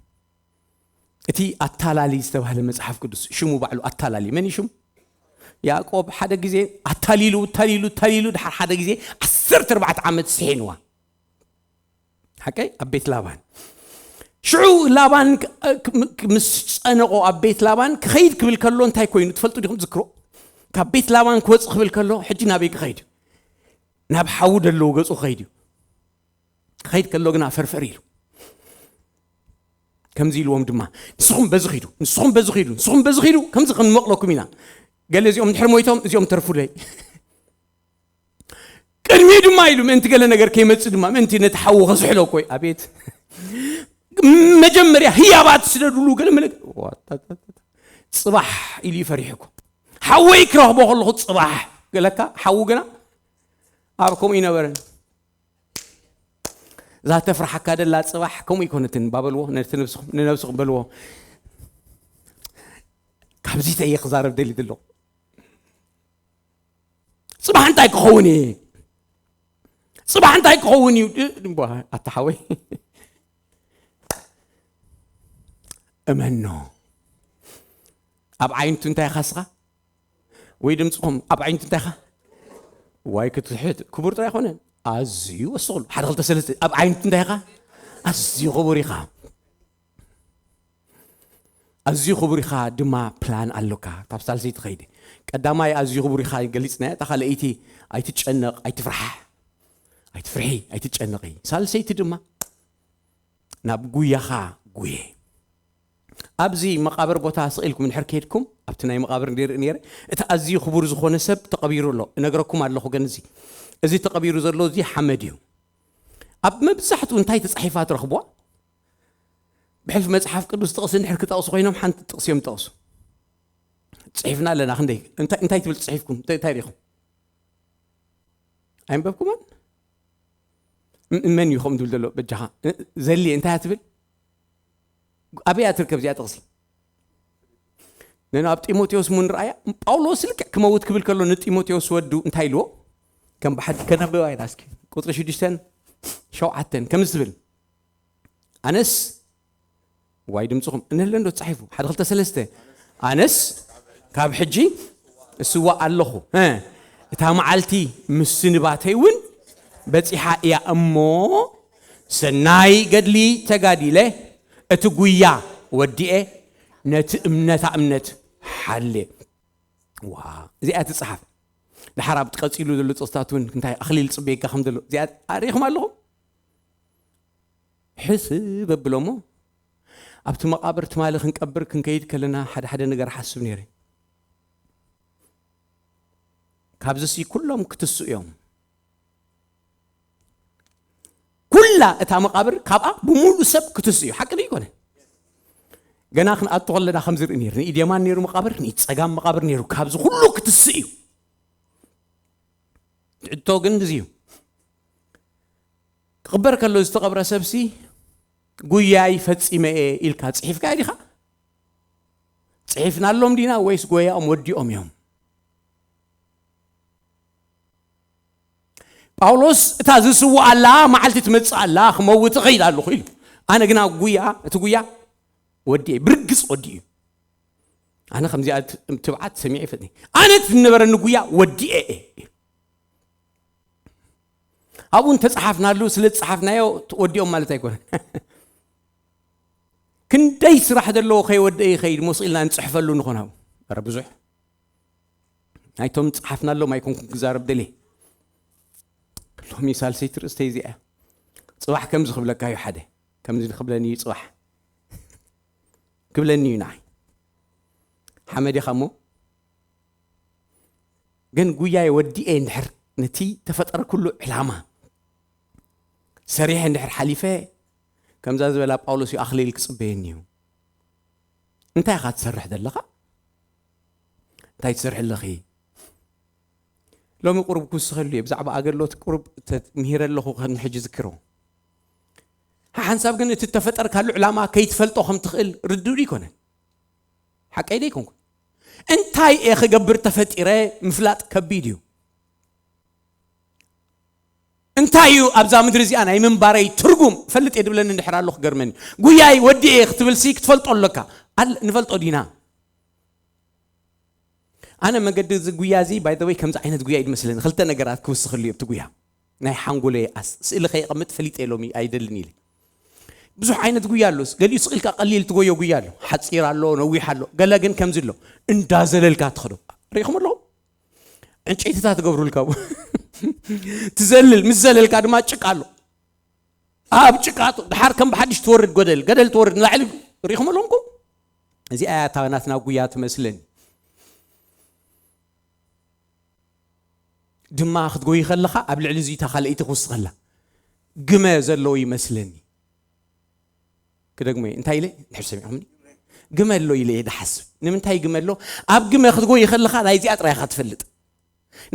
እቲ ኣታላሊ ዝተባህለ መጽሓፍ ቅዱስ ሽሙ ባዕሉ ኣታላሊ መን እዩ ሽሙ? ያዕቆብ ሓደ ግዜ ኣታሊሉ፣ ታሊሉ፣ ታሊሉ፣ ድሓር ሓደ ግዜ ዓሰርተ ኣርባዕተ ዓመት ስሒንዋ። ሓቀይ? ኣብ ቤት ላባን። ሽዑ ላባን ክ-፣ ክ-፣ ምስ ጸነቆ ኣብ ቤት ላባን ክኸይድ ክብል ከሎ እንታይ ኮይኑ ትፈልጡ ዲኹም? ዝክሮ። ካብ ቤት ላባን ክወጽእ ክብል ከሎ፣ "ሕጂ ናበይ ክኸይድ እዩ?" ናብ ሓዊ ደለዎ ገጹ ክኸይድ እዩ። ክኸይድ ከሎ ግና ፈርፈር ኢሉ። ከምዚ ኢልዎም ድማ፣ "ንስኹም በዚ ኺዱ፣ ንስኹም በዚ ኺዱ፣ ንስኹም በዚ ኺዱ፣ ከምዚ ክንመቕለኩም ኢና። ገለ እዚኦም እንድሕር ሞይቶም፣ እዚኦም ተርፉለይ." ቅድሚኡ ድማ ኢሉ፣ ምእንቲ ገለ ነገር ከይመጽእ ድማ፣ ምእንቲ ነቲ ሓዊ ከዝሕሎ እኮ እዩ። ኣቤት። መጀመርያ ህያባት ስደዱሉ፣ ገለ መለ-፣ ጽባሕ ኢሉ እዩ ፈሪሑ እኮ። ሓወይ ክረኽቦ ከለኹ ጽባሕ፣ ገለካ ሓዊ ግና ኣብ ከምኡ ይነበረን። እዛ ተፍርሓካ ደላ ጽባሕ ከምኡ ይኮነትን፣ ባበልዎ፣ ነቲ ነብስኹም፣ ንነብስኹም በልዎ። ካብዚ ተየ ክዛረብ ደሊ ዘለኹ። ጽባሕ እንታይ ክኸውን እዩ? ጽባሕ እንታይ ክኸውን እዩ? እ-፣ እምቧ፣ ኣታ ሓወይ። እመኖ። ኣብ ዓይነቱ እንታይ ኢኻ እስኻ? ወይ ድምፅኹም ኣብ ዓይነቱ እንታይ ኢኻ? ዋይ ክትሕት፣ ክቡር ጥራይ ኣይኮነን። ኣዝዩ ወስኽሉ። ሓደ ክልተ ሰለስተ፣ ኣብ ዓይነቱ እንታይ ኢኻ? ኣዝዩ ክቡር ኢኻ። ኣዝዩ ክቡር ኢኻ ድማ ፕላን ኣሎካ። ካብ ሳልሰይቲ ኸይደ። ቀዳማይ ኣዝዩ ክቡር ኢኻ ገሊጽናዮ። እታ ካልኣይቲ ኣይትጨነቕ፣ ኣይትፍራሕ። ኣይትፍርሒ፣ ኣይትጨነቒ። ሳልሰይቲ ድማ ናብ ጉያኻ ጉየ። ኣብዚ መቓብር ቦታ ስቕ ኢልኩም እንድሕር ከይድኩም፣ ኣብቲ ናይ መቓብር እንድርኢ ነይረ፣ እቲ ኣዝዩ ክቡር ዝኾነ ሰብ ተቐቢሩ ኣሎ። እነግረኩም ኣለኹ፣ ግን እዚ፣ እዚ ተቐቢሩ ዘሎ እዚ ሓመድ እዩ። ኣብ መብዛሕትኡ እንታይ ተጻሒፋ ትረኽብዋ? ብሕልፊ መጽሓፍ ቅዱስ ጥቕሲ እንድሕር ክጠቕሱ ኮይኖም ሓንቲ ጥቕሲ እዮም ጠቕሱ። ጽሒፍና ኣለና። ክንደይ እንታይ እንታይ ትብል ጽሒፍኩም እንታይ እንታይ ሪኹም ኣይንበብኩምን? ም- መን እዩ ከምኡ ዝብል ዘሎ በጃኻ? እ- ዘሊ እንታይ እያ ትብል? ኣበይ እያ ትርከብ እዚኣ ጥቕሲ? ነን ኣብ ጢሞቴዎስ እውን ረኣያ። ጳውሎስ ልክዕ ክመውት ክብል ከሎ ንጢሞቴዎስ ወዱ እንታይ ኢልዎ? ከም ብሓድ ከነብባ ኢና እስኪ። ቁፅሪ ሽዱሽተን ሸውዓተን ከምዚ ትብል፣ ኣነስ ዋይ ድምፅኹም እንህለ እንዶ ተፃሒፉ ሓደ ክልተ ሰለስተ ኣነስ ካብ ሕጂ እስዋእ ኣለኹ፣ እ፣ እታ መዓልቲ ምስንባተይ እውን በፂሓ እያ እሞ፣ ሰናይ ገድሊ ተጋዲለ፣ እቲ ጉያ ወዲኤ፣ ነቲ እምነታ እምነት ሓልየ። ዋ፣ እዚኣ ትፅሓፍ። ድሓር ኣብ ቀፂሉ ዘሎ ጥቕስታት እውን እንታይ ኣኽሊል ፅበየካ ከም ዘሎ እዚኣ ኣሪእኹም ኣለኹም? ሕስብ ኣብሎ እሞ ኣብቲ መቓብር ትማሊ ክንቀብር ክንከይድ ከለና ሓደ ሓደ ነገር ሓስብ ነይረ። ካብዚሲ ኩሎም ክትሱ እዮም። ኩላ እታ መቓብር ካብኣ ብሙሉ ሰብ ክትሱ እዩ። ሓቂ ዶ ይኮነ? ገና ክንኣቱ ከለና ከም ዝርኢ ነይሩ። ንኢድ የማን ነይሩ መቓብር፣ ንኢድ ጸጋም መቓብር ነይሩ። ካብዚ ኩሉ ክትሱ እዩ። ሕቶ ግን እዚ እዩ። ክቕበር ከሎ ዝተቐብረ ሰብሲ ጉያይ ፈጺመ እየ ኢልካ ጽሒፍካ ዲኻ? ጽሒፍናሎም ዲና ወይስ ጎያኦም ወዲኦም እዮም? ጳውሎስ እታ ዝስውኣላ መዓልቲ ትመጽእ ኣላ፣ ክመውት እኸይድ ኣለኹ ኢሉ። ኣነ ግና ጉያ፣ እቲ ጉያ ወዲኤ፣ ብርግጽ ወዲኡ እዩ። ኣነ ከምዚኣ ት- ትብዓት ሰሚዐ ይፈትኒ። ኣነ እቲ ዝነበረኒ ጉያ ወዲኤ እየ። ኣብኡ እንተጸሓፍናሉ፣ ስለ ዝጸሓፍናዮ ወዲኦም ማለት ኣይኮነን። ክንደይ ስራሕ ዘለዎ ከይወደአ ይኸይድ፣ ሞስ ኢልና ንጽሕፈሉ ንኾን። ኣብኡ ኧረ ብዙሕ ናይቶም ጸሓፍናሎም ኣይኮንኩን ክዛረብ ደልየ። ሎሚ ሳልሰይቲ ርእስተይ እዚኣ እያ። ጽባሕ ከምዚ ክብለካ እዩ ሓደ። ከምዚ ክብለኒ እዩ ጽባሕ። ክብለኒ እዩ ንዓይ። ሓመድ ኢኻ እሞ። ግን ጉያይ ወዲኤ እንድሕር ነቲ ተፈጠረ ኩሉ ዕላማ ሰሪሐ እንድሕር ሓሊፈ፣ ከምዛ ዝበላ ጳውሎስ እዩ ኣኽሊል ክጽበየኒ እዩ። እንታይ ኢኻ ትሰርሕ ዘለኻ? እንታይ ትሰርሒ ኣለኺ? ሎሚ ቁሩብ ክውስኸሉ እየ። ብዛዕባ ኣገልግሎት ቁሩብ ተ- ምሂረ ኣለኹ፣ ከም ሕጂ ዝክሮ። ሓንሳብ ግን እቲ እተፈጠርካሉ ዕላማ ከይትፈልጦ ከም ትኽእል ርዱእ ዶ ይኮነን? ሓቀይ ዶ ይኮንኩን? እንታይ እየ ክገብር ተፈጢረ ምፍላጥ ከቢድ እዩ። እንታይ እዩ ኣብዛ ምድሪ እዚኣ ናይ ምንባረይ ትርጉም? ፈልጥ እየ ድብለኒ እንድሕር ኣሎ ክገርመኒ። ጉያይ ወዲኤ ክትብልሲ ክትፈልጦ ኣለካ። ኣል- ንፈልጦ ዲና? ኣነ መገዲ እዚ ጉያ እዚ ባይ ወይ ከምዚ ዓይነት ጉያ እዩ ዝመስለኒ። ክልተ ነገራት ክውስኸሉ እዩ ኣብቲ ጉያ። ናይ ሓንጎለይ ኣስ- ስእሊ ከይቐምጥ ፈሊጠ ሎሚ ኣይደልን ኢለ። ብዙሕ ዓይነት ጉያ ኣሎ። ገሊኡ ስቕ ኢልካ ቀሊል ትጎዮ ጉያ ኣሎ፣ ሓፂር ኣሎ፣ ነዊሕ ኣሎ። ገለ ግን ከምዚ ኣሎ፣ እንዳዘለልካ ትኸዶ። ርኢኹም ኣለኹም? ዕንጨይትታት ትገብሩልካ ብኡ። ትዘልል፣ ምስ ዘለልካ ድማ ጭቃ ኣሎ። ኣብ ጭቃ ት- ድሓር ከም ብሓድሽ ትወርድ፣ ገደል ገደል ትወርድ ንላዕሊ። ርኢኹም ኣለኹም? እዚኣ እያ እታ ናትና ጉያ ትመስለኒ። ድማ ክትጎይ ከለኻ ኣብ ልዕሊ እዚታ ካልኣይቲ ክውስኸላ ግመ ዘለዎ ይመስለኒ። ክደግሞ እየ። እንታይ ኢለ? እንድሕር ሰሚዕኹምኒ፣ ግመ ኣሎ ኢለ እየ ድሓስብ። ንምንታይ ግመ ኣሎ? ኣብ ግመ ክትጎይ ከለኻ ናይዚኣ ጥራይ ኢኻ ትፈልጥ።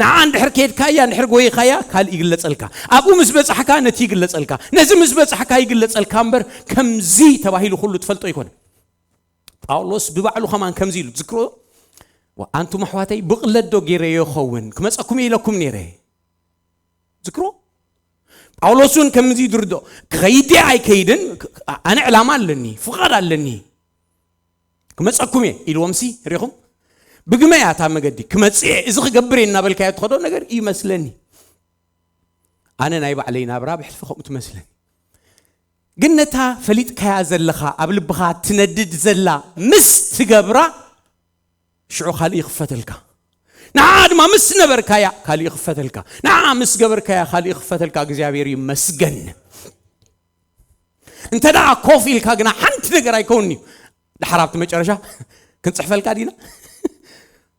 ንዓ እንድሕር ከይድካያ፣ እንድሕር ጎይኻያ፣ ካልእ ይግለጸልካ። ኣብኡ ምስ በጻሕካ ነቲ ይግለጸልካ፣ ነዚ ምስ በጻሕካ ይግለጸልካ እምበር ከምዚ ተባሂሉ ኩሉ ትፈልጦ ኣይኮነን። ጳውሎስ ብባዕሉ ከማን ከምዚ ኢሉ ትዝክሮ፣ "ዋ፣ ኣንቱም ኣሕዋተይ ብቕለት ዶ ገይረ ይኸውን ክመጸኩም ኢለኩም ነይረ?" ዝክሮ ጳውሎስ እውን ከምዚ ይድርዶ፣ "ክኸይድ ድየ ኣይከይድን፣ ኣነ ዕላማ ኣለኒ፣ ፍቓድ ኣለኒ፣ ክመጸኩም እየ" ኢልዎምሲ ሪኹም። ብግመ እያ እታ መገዲ፣ "ክመጽእ እየ፣ እዚ ክገብር እየ" እናበልካዮ ትኸዶ ነገር እዩ መስለኒ። ኣነ ናይ ባዕለይ ናብራ ብሕልፊ ከምኡ ትመስለኒ። ግን ነታ ፈሊጥካያ ዘለኻ ኣብ ልብኻ ትነድድ ዘላ ምስ ትገብራ፣ ሽዑ ካልእ ይኽፈተልካ። ንዓ ድማ ምስ ነበርካያ ካልእ ይኽፈተልካ። ንዓ ምስ ገበርካያ ካልእ ይኽፈተልካ። እግዚኣብሔር ይመስገን። እንተ ደኣ ኮፍ ኢልካ ግና ሓንቲ ነገር ኣይከውን'ዩ። ድሓር ኣብቲ መጨረሻ ክንጽሕፈልካ ዲና?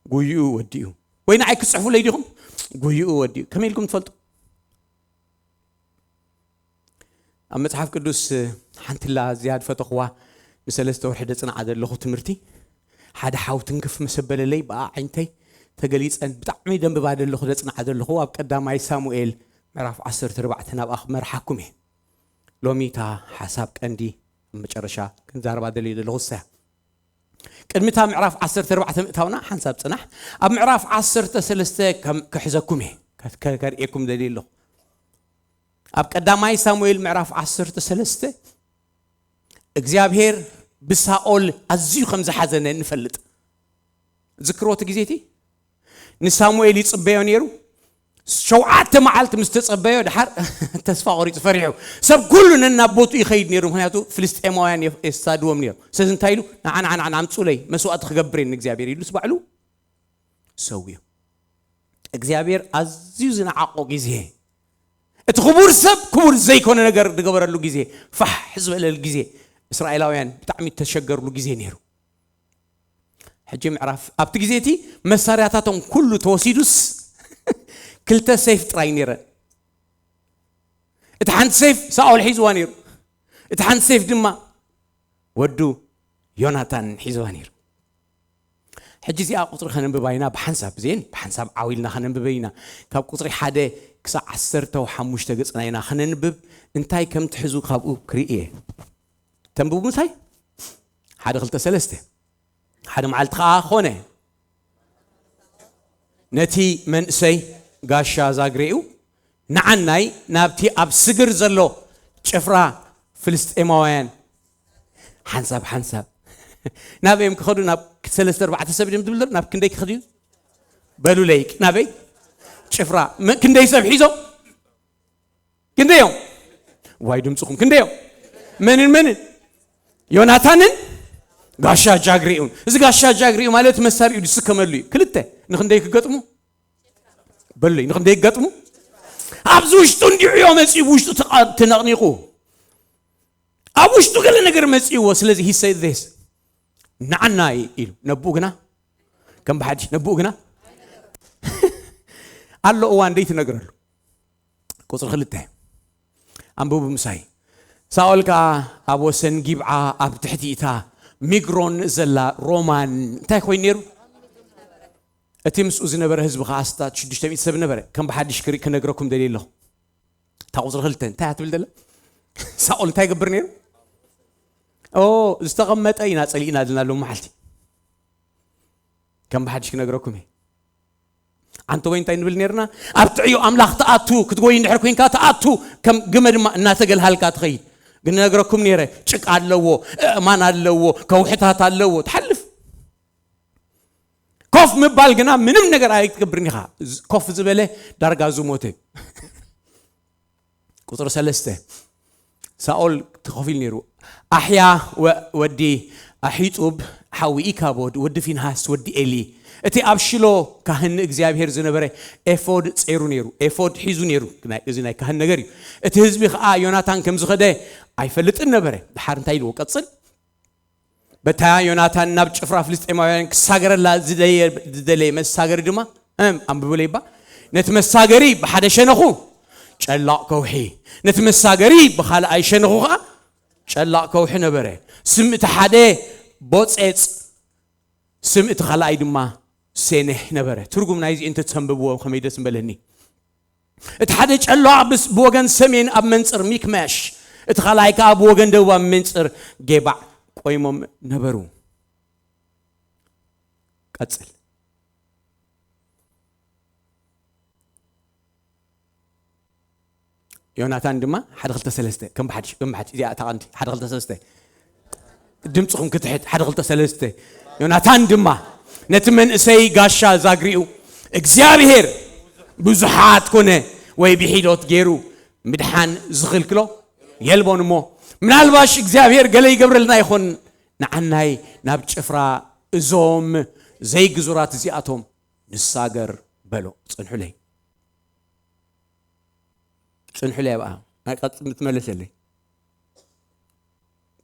ጉይኡ ወዲኡ። ወይ ንዓይ ክትጽሕፉለይ ዲኹም? ጉይኡ ወዲኡ። ከመይ ኢልኩም ትፈልጡ? ኣብ መጽሓፍ ቅዱስ ሓንቲ ላ ዝያድ ፈተኽዋ ንሰለስተ ወርሒ ደጽንዓ ዘለኹ ትምህርቲ፣ ሓደ ሓው ትንክፍ ምስ ኣበለለይ ብኣዒንተይ ተገሊጸን ብጣዕሚ ደንብባ ዘለኹ፣ ዘጽንዓ ዘለኹ ኣብ ቀዳማይ ሳሙኤል ምዕራፍ ዓሰርተ ኣርባዕተ ናብኣ ክመርሓኩም እየ። ሎሚ እታ ሓሳብ ቀንዲ ኣብ መጨረሻ ክንዛረባ ደልየ ዘለኹ እሳ እያ። ቅድሚ እታ ምዕራፍ ዓሰርተ ኣርባዕተ ምእታውና ሓንሳብ ጽናሕ፣ ኣብ ምዕራፍ ዓሰርተ ሰለስተ ከም ክሕዘኩም እየ፣ ከ-፣ ከ-፣ ከርእየኩም ደልየ ኣለኹ። ኣብ ቀዳማይ ሳሙኤል ምዕራፍ ዓሰርተ ሰለስተ እግዚኣብሔር ብሳኦል ኣዝዩ ከም ዝሓዘነ ንፈልጥ። ዝክርዎ እቲ ግዜ እቲ ንሳሙኤል ይጽበዮ ነይሩ። ሸውዓተ መዓልቲ ምስ ተጸበዮ ድሓር ተስፋ ቆሪጹ ፈሪሑ። ሰብ ኩሉ ነናብ ቦትኡ ይኸይድ ነይሩ፣ ምኽንያቱ ፍልስጤማውያን የ-፣ የሳድዎም ነይሩ። ስለዚ እንታይ ኢሉ? "ንዓ፣ ንዓ፣ ንዓ፣ ኣምጹለይ፣ መስዋእቲ ክገብር እየ ንእግዚኣብሔር" ኢሉስ ባዕሉ ሰውዩ። እግዚኣብሔር ኣዝዩ ዝነዓቆ ግዜ፣ እቲ ክቡር ሰብ ክቡር ዘይኮነ ነገር ዝገበረሉ ግዜ፣ ፋሕ ዝበለል ግዜ፣ እስራኤላውያን ብጣዕሚ ተሸገርሉ ግዜ ነይሩ። ሕጂ ምዕራፍ፣ ኣብቲ ግዜ እቲ መሳርያታቶም ኩሉ ተወሲዱስ ክልተ ሰይፍ ጥራይ ነይረን። እቲ ሓንቲ ሰይፍ ሳኦል ሒዝዋ ነይሩ፣ እቲ ሓንቲ ሰይፍ ድማ ወዱ ዮናታን ሒዝዋ ነይሩ። ሕጂ እዚኣ ቁጽሪ ከነንብባ ኢና፣ ብሓንሳብ ዜን ብሓንሳብ ዓው ኢልና ከነንብበ ኢና። ካብ ቁጽሪ ሓደ ክሳብ ዓሰርተ ሓሙሽተ ገጽና ኢና ከነንብብ። እንታይ ከም ትሕዙ ካብኡ ክርኢ እየ። ተንብቡ ምሳይ። ሓደ፣ ክልተ፣ ሰለስተ። ሓደ መዓልቲ ኸዓ ኾነ፣ ነቲ መንእሰይ ጋሻ ዛግሬኡ ንዓናይ ናብቲ ኣብ ስግር ዘሎ ጭፍራ ፍልስጤማውያን ሓንሳብ ሓንሳብ ናበይ እዮም ክኸዱ? ናብ ሰለስተ ኣርባዕተ ሰብ ድም ዝብል ዘሎ፣ ናብ ክንደይ ክኸዱ እዩ? በሉለይ፣ ናበይ? ጭፍራ። መ-፣ ክንደይ ሰብ ሒዞም? ክንደዮም? ዋይ ድምፅኹም፣ ክንደዮም? መንን መንን? ዮናታንን ጋሻ ጃግሬኡን። እዚ ጋሻ ጃግሬኡ ማለት መሳሪኡ ዝስከመሉ እዩ። ክልተ። ንክንደይ ክገጥሙ? በሉለይ፣ ንክንደይ ክገጥሙ? ኣብዚ ውሽጡ እንዲዑ እዮ መፂኡ፣ ብውሽጡ ተቓ-፣ ተነቕኒቑ። ኣብ ውሽጡ ገለ ነገር መፂእዎ። ስለዚ he said this፣ "ንዓናይ" ኢሉ። ነብኡ ግና፣ ከም ብሓድሽ፣ ነብኡ ግና ኣሎ እዋን ደይትነግረሉ። ቁጽሪ ክልተ። ኣንብቡ ምሳይ። ሳኦል ከኣ ኣብ ወሰን ጊብዓ፣ ኣብ ትሕቲ እታ ሚግሮን ዘላ ሮማን እንታይ ኮይኑ ነይሩ? እቲ ምስኡ ዝነበረ ህዝቢ ከኣ ኣስታት ሽዱሽተ ሚእቲ ሰብ ነበረ። ከም ብሓድሽ ክሪ-፣ ክነግረኩም ደልየ ኣለኹ። እታ ቁጽሪ ክልተ እንታይ እያ ትብል ዘላ? ሳኦል እንታይ ይገብር ነይሩ? ኦ፣ ዝተቐመጠ ኢና ጸሊእና ዘለና ሎም መዓልቲ። ከም ብሓድሽ ክነግረኩም እየ። ኣንተ ወይ እንታይ ንብል ነርና? ኣብ ጥዕዮ ኣምላኽ ትኣቱ፣ ክትጎይ እንድሕር ኮንካ ትኣቱ፣ ከም ግመ ድማ እናተገልሃልካ ትኸይድ። ግን ነግረኩም ነይረ፣ ጭቃ ኣለዎ፣ እእማን ኣለዎ፣ ከውሕታት ኣለዎ፣ ትሓልፍ። ኮፍ ምባል ግና ምንም ነገር ኣይትገብርን ኢኻ። ዝ-፣ ኮፍ ዝበለ ዳርጋ ዝሞተ። ቁጽሪ ሰለስተ፣ ሳኦል ተኸፊሉ ነይሩ። ኣሕያ ወ-፣ ወዲ ኣሒጡብ፣ ሓዊ ኢካቦድ፣ ወዲ ፊንሃስ፣ ወዲ ኤሊ፣ እቲ ኣብ ሽሎ ካህን ንእግዚኣብሔር ዝነበረ ኤፎድ ጼሩ ነይሩ። ኤፎድ ሒዙ ነይሩ። ናይ፣ እዚ ናይ ካህን ነገር እዩ። እቲ ህዝቢ ኸኣ ዮናታን ከም ዝኸደ ኣይፈልጥን ነበረ። ድሓር እንታይ ኢልዎ? ቀጽል። በታ ዮናታን ናብ ጭፍራ ፍልስጤማውያን ክሳገረላ ዝደየ-፣ ዝደለየ መሳገሪ ድማ፣ እም፣ ኣንብቡለይ እባ። ነቲ መሳገሪ ብሓደ ሸነኹ ጨላቕ ከውሒ፣ ነቲ መሳገሪ ብኻልኣይ ሸነኹ ኸዓ ጨላቕ ከውሒ ነበረ። ስም እቲ ሓደ ቦጼጽ፣ ስም እቲ ካልኣይ ድማ ሴኔሕ ነበረ። ትርጉም ናይዚ እንተተንብብዎ ከመይ ደስ ምበለኒ። እቲ ሓደ ጨላቕ ብስ-፣ ብወገን ሰሜን ኣብ መንጽር ሚክማሽ፣ እቲ ካልኣይ ከኣ ብወገን ደቡብ ኣብ መንጽር ጌባዕ ቆይሞም ነበሩ። ቀጽል። ዮናታን ድማ ሓደ ክልተ ሰለስተ፣ ከም ብሓድሽ፣ ከም ብሓድሽ፣ እዚኣ እታ ቀንዲ፣ ሓደ ክልተ ሰለስተ። ድምፅኹም ክትሕት፣ ሓደ ክልተ ሰለስተ። ዮናታን ድማ ነቲ መንእሰይ ጋሻ ዛግሪኡ፣ እግዚኣብሔር ብዙሓት ኮነ ወይ ብሒዶት ገይሩ ምድሓን ዝኽልክሎ የልቦን እሞ፣ ምናልባሽ እግዚኣብሔር ገለ ይገብረልና ይኾን፣ ንዓናይ ናብ ጭፍራ እዞም ዘይግዙራት እዚኣቶም ንሳገር በሎ። ጽንሑለይ። ጽንሑለይ ኣብኣ። ናይ ቀጽ-፣ ምትመለሰለይ።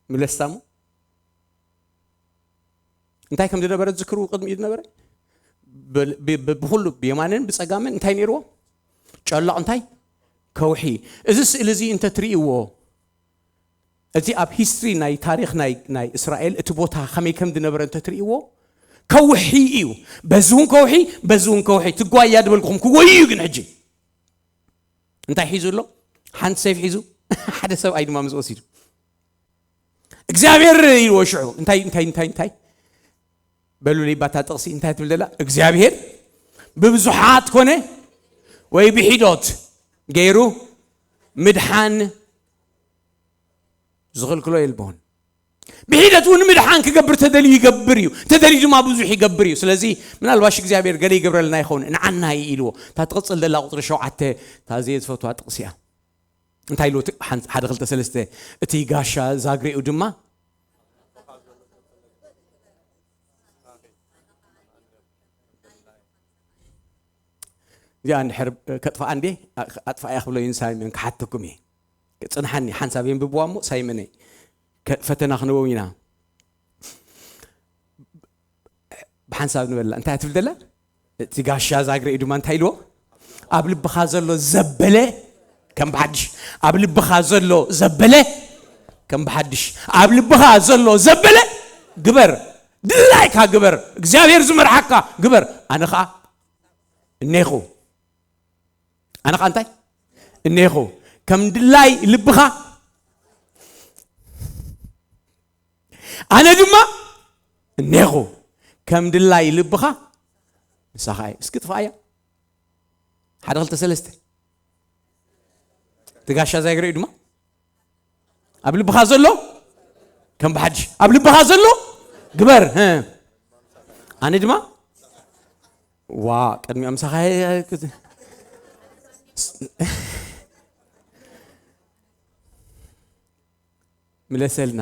ምለስታሙ? እንታይ ከም ዝነበረ ትዝክሩ? ቅድሚ ዝነበረ? ብ-፣ ብ-፣ ብ-፣ ብኹሉ ብየማንን ብጸጋምን እንታይ ነይርዎ? ጨላቕ እንታይ? ከውሒ። እዚ ስእሊ እዚ እንተ ትርእይዎ፣ እዚ ኣብ ሂስትሪ ናይ ታሪኽ ናይ፣ ናይ እስራኤል እቲ ቦታ ከመይ ከም ዝነበረ እንተ ትርእይዎ፣ ከውሒ እዩ። በዚ እውን ከውሒ፣ በዚ እውን ከውሒ። ትጓያ ዝበልኩኹም ክጎዩ እዩ። ግን ሕጂ እንታይ ሒዙ ኣሎ? ሓንቲ ሰይፍ ሒዙ፣ ሓደ ሰብኣይ ድማ ምስ ወሲዱ እግዚኣብሔር ኢልዎ። ሽዑ እንታይ እንታይ እንታይ እንታይ በሉ ለይባታ ጥቕሲ እንታይ ትብል ዘላ? እግዚኣብሔር ብብዙሓት ኮነ ወይ ብሒዶት ገይሩ ምድሓን ዝኽልክሎ የልቦን። ብሒደት እውን ምድሓን ክገብር ተደልዩ ይገብር እዩ። ተደልዩ ድማ ብዙሕ ይገብር እዩ። ስለዚ ምናልባሽ እግዚኣብሔር ገለ ይገብረልና ይኸውን፣ ንዓና እዩ ኢልዎ። እታ ትቕጽል ዘላ ቁጽሪ ሸውዓተ እታ ዘየ ዝፈትዋ ጥቕሲ እያ። እንታይ ኢልዎ? እቲ ሓን-፣ ሓደ ክልተ ሰለስተ፣ እቲ ጋሻ ዛግሬኡ ድማ እዚኣ እንድሕር ከጥፍኣ እንዴ፣ ኣጥፍኣያ ክብሎ እዩ ንሳይመን ክሓተኩም እየ። ጽንሓኒ ሓንሳብ የንብብዋ እሞ ሳይመነይ ከ-፣ ፈተና ክንበው ኢና። ብሓንሳብ ንበላ። እንታይ ትብል ደላ? እቲ ጋሻ ዛግሬ ድማ እንታይ ኢልዎ? ኣብ ልብኻ ዘሎ ዘበለ ከም ብሓድሽ። ኣብ ልብኻ ዘሎ ዘበለ ከም ብሓድሽ። ኣብ ልብኻ ዘሎ ዘበለ ግበር። ድላይካ ግበር። እግዚኣብሔር ዝመርሓካ ግበር። ኣነ ኸኣ እኔኹ። ኣነ ኸኣ እንታይ? እኔኹ። ከም ድላይ ልብኻ ኣነ ድማ እኔኹ። ከም ድላይ ልብኻ ምሳኻ እየ። እስኪ ጥፋኣያ። ሓደ ክልተ ሰለስተ። እቲ ጋሻ ዛግሬኡ ድማ ኣብ ልብኻ ዘሎ ከም ብሓድሽ። ኣብ ልብኻ ዘሎ ግበር። ህ። ኣነ ድማ ዋ፣ ቅድሚኦም ምሳኻ ምለሰልና።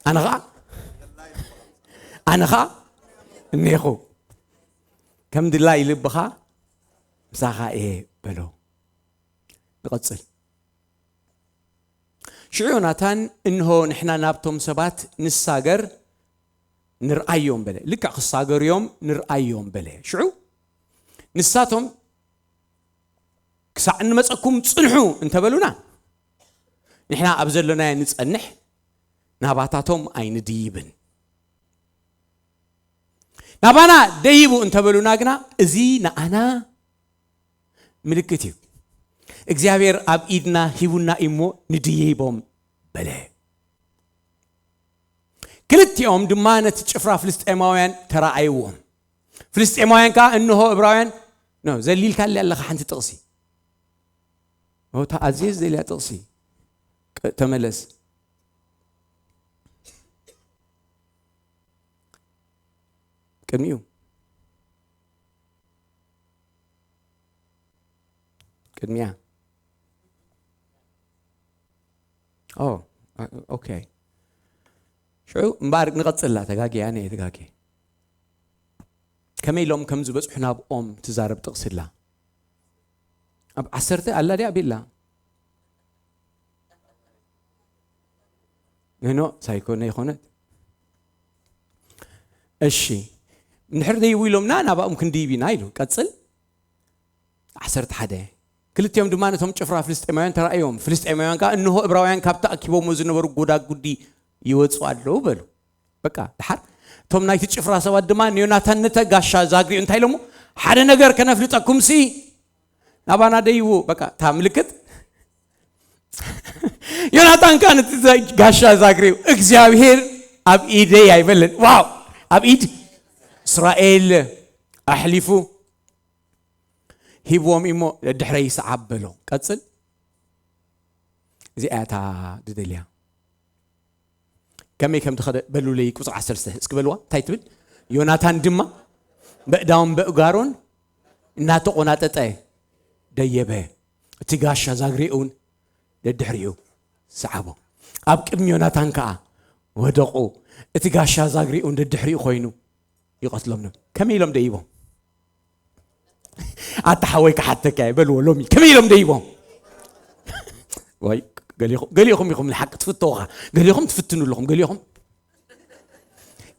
ኣነ ኸኣ፣ ኣነ ኸኣ እኔኹ። ከም ድላይ ልብኻ ምሳኻ እየ በሎ። ንቐጽል። ሽዑ ዮናታን፣ "እንሆ ንሕና ናብቶም ሰባት ንሳገር ንርኣዮም" በለ። ልክዕ ክሳገሩ እዮም፣ ንርኣዮም በለ። ሽዑ ንሳቶም "ክሳዕ እንመጸኩም ጽንሑ" እንተበሉና፣ ንሕና ኣብ ዘሎናዮ ንጸንሕ፣ ናባታቶም ኣይንድይብን። ናባና ደይቡ እንተበሉና ግና፣ እዚ ንኣና ምልክት እዩ። እግዚኣብሔር ኣብ ኢድና ሂቡና እዩ እሞ ንድይቦም በለ። ክልቲኦም ድማ ነቲ ጭፍራ ፍልስጤማውያን ተራኣይዎም። ፍልስጤማውያን ከኣ እንሆ እብራውያን፣ ኖ፣ ዘሊልካለይ ኣለኻ ሓንቲ ጥቕሲ። ኦ፣ እታ ኣዝየ ዝደልያ ጥቕሲ። ቅ-፣ ተመለስ። ቅድሚኡ። ቅድሚያ። ኦ፣ ኦኬ። ሽዑ እምበኣር ንቐጽላ፣ ተጋግየ፣ ኣነ እየ ተጋግየ። ከመይ ኢሎም ከም ዝበጽሑ ናብኦም ትዛረብ ጥቕሲ ኣላ። ኣብ ዓሰርተ ኣላ ድያ? ኣበይ ኣላ? ኖ፣ ኖ፣ ሳይኮነ ይኾነት። እሺ፣ እንድሕር ደይቡ ኢሎምና፣ ናባኦም ክንድይብ ኢና ኢሉ። ቀጽል። ዓሰርተ ሓደ። ክልቲኦም ድማ ነቶም ጭፍራ ፍልስጤማውያን ተራእዮም። ፍልስጤማውያን ከኣ፣ "እንሆ፣ እብራውያን ካብቲ ኣኪቦምዎ ዝነበሩ ጎዳጉዲ ይወጹ ኣለዉ" በሉ። በቃ፣ ደሓር እቶም ናይቲ ጭፍራ ሰባት ድማ ንዮናታን፣ "ነቲ ጋሻ ዛግሪኡ እንታይ ኢሎሞ? ሓደ ነገር ከነፍልጠኩምሲ፣ ናባና ደይቡ።" በቃ፣ እታ ምልክት። ዮናታን ከኣ ነቲ ዛ-፣ ጋሻ ዛግሪኡ፣ "እግዚኣብሔር ኣብ ኢደይ ኣይበለን።" ዋው! ኣብ ኢድ እስራኤል ኣሕሊፉ ሂብዎም እሞ፣ "ድሕረይ ሰዓብ" በሎ። ቀጽል። እዚኣ እያ እታ ድደልያ። ከመይ ከም ትኸደ በሉለይ፣ ቁጽሪ ዓሰርተ እስኪ በልዋ። እንታይ ትብል? "ዮናታን ድማ በእዳውን በእጋሮን እናተቖናጠጠ ደየበ። እቲ ጋሻ ዛግሬ እውን ደድሕሪኡ ሰዓቦ። ኣብ ቅድሚ ዮናታን ከኣ ወደቑ። እቲ ጋሻ ዛግሬ እውን ደድሕሪኡ ኮይኑ ይቐትሎም ነበረ።" ከመይ ኢሎም ደይቦም? ኣታ ሓወይ ክሓተካ እየ፣ በልዎ ሎሚ። ከመይ ኢሎም ደይቦም? ወይ፣ ገሊኹም፣ ገሊኹም ኢኹም ንሓቂ ትፍተዉኻ። ገሊኹም ትፍትኑ ኣለኹም፣ ገሊኹም።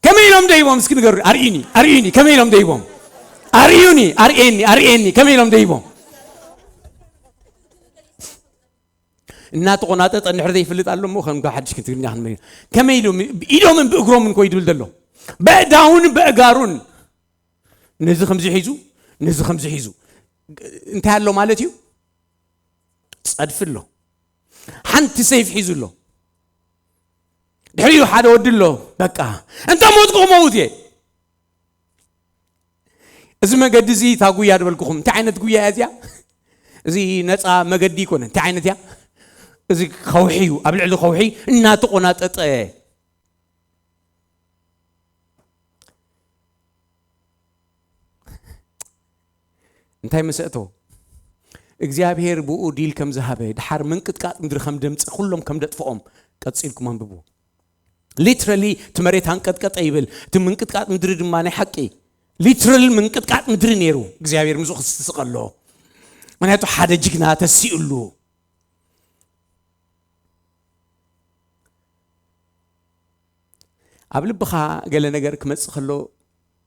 ከመይ ኢሎም ደይቦም? እስኪ ንገሩ፣ ኣርእዩኒ፣ ኣርእዩኒ፣ ከመይ ኢሎም ደይቦም? ኣርእዩኒ፣ ኣርእየኒ፣ ኣርእየኒ፣ ከመይ ኢሎም ደይቦም? እናተቆናጠጠ እንድሕር ዘይፈልጥ ኣሎ እሞ ከም ሓድሽ ክንትግርኛ ክንመ ከመይ ኢሉ ኢዶምን ብእግሮምን ኮይ ድብል ዘሎ በእዳውን በእጋሩን ነዚ ከምዚ ሒዙ ነዚ ከምዚ ሒዙ እንታይ ኣሎ ማለት እዩ? ጸድፊ ኣሎ። ሓንቲ ሰይፍ ሒዙ ኣሎ። ድሕሪኡ ሓደ ወዲ ኣሎ። በቃ እንተ ሞትኩ ክመውት እየ። እዚ መገዲ እዚ እታ ጉያ ድበልኩኹም እንታይ ዓይነት ጉያ እያ እዚኣ? እዚ ነፃ መገዲ ይኮነ እንታይ ዓይነት እያ? እዚ ከውሒ እዩ። ኣብ ልዕሊ ከውሒ እናተቆናጠጠ እንታይ መሰእቶ እግዚኣብሔር ብኡ ዲል ከም ዝሃበ ድሓር ምንቅጥቃጥ ምድሪ ከም ደምፀ ኩሎም ከም ደጥፍኦም ቀፂልኩም ኣንብቡ። ሊትራሊ እቲ መሬት ኣንቀጥቀጠ ይብል። እቲ ምንቅጥቃጥ ምድሪ ድማ ናይ ሓቂ ሊትራል ምንቅጥቃጥ ምድሪ ነይሩ። እግዚኣብሔር ምስኡ ክስስቀሎ ምክንያቱ ሓደ ጅግና ተሲኡሉ። ኣብ ልብኻ ገለ ነገር ክመጽእ ከሎ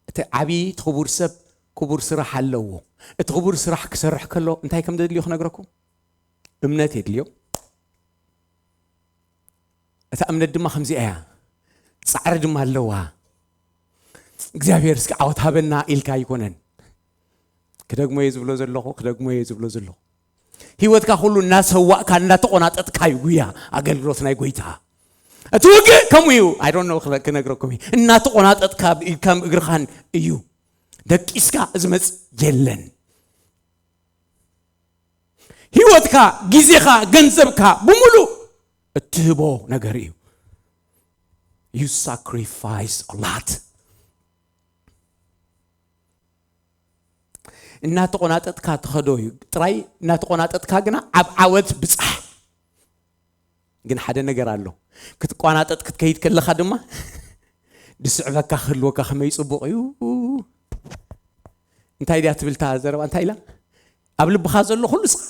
እቲ ዓብዪ እቲ ክቡር ሰብ ክቡር ስራሕ ኣለዎ። እቲ ክቡር ስራሕ ክሰርሕ ከሎ እንታይ ከም ዘድልዮ ክነግረኩም። እምነት የድልዮ። እታ እምነት ድማ ከምዚኣ እያ። ጻዕሪ ድማ ኣለዋ። እግዚኣብሔር እስኪ ዓወት ሃበና ኢልካ ኣይኮነን። ክደግሞ እየ ዝብሎ ዘለኹ፣ ክደግሞ እየ ዝብሎ ዘለኹ። ህይወትካ ኩሉ እናሰዋእካ እናተቆናጠጥካ እዩ ጉያ ኣገልግሎት ናይ ጎይታ። እቲ ውግእ ከምኡ እዩ። I don't know ክነግረኩም እዩ። እናተቆናጠጥካ ብኢድካን እግርኻን እዩ። ደቂስካ ዝመጽእ የለን። ህይወትካ፣ ግዜኻ፣ ገንዘብካ ብምሉእ እትህቦ ነገር እዩ። You sacrifice a lot። እናተቆናጠጥካ ትኸዶ እዩ ጥራይ። እናተቆናጠጥካ ግና ኣብ ዓወት ብጻሕ። ግን ሓደ ነገር ኣሎ። ክትቋናጠጥ ክትከይድ ከለኻ ድማ ድስዕበካ ክህልወካ ከመይ ጽቡቕ እዩ። እንታይ ድያ ትብል እታ ዘረባ? እንታይ ኢላ? ኣብ ልብኻ ዘሎ ኩሉ ስኻ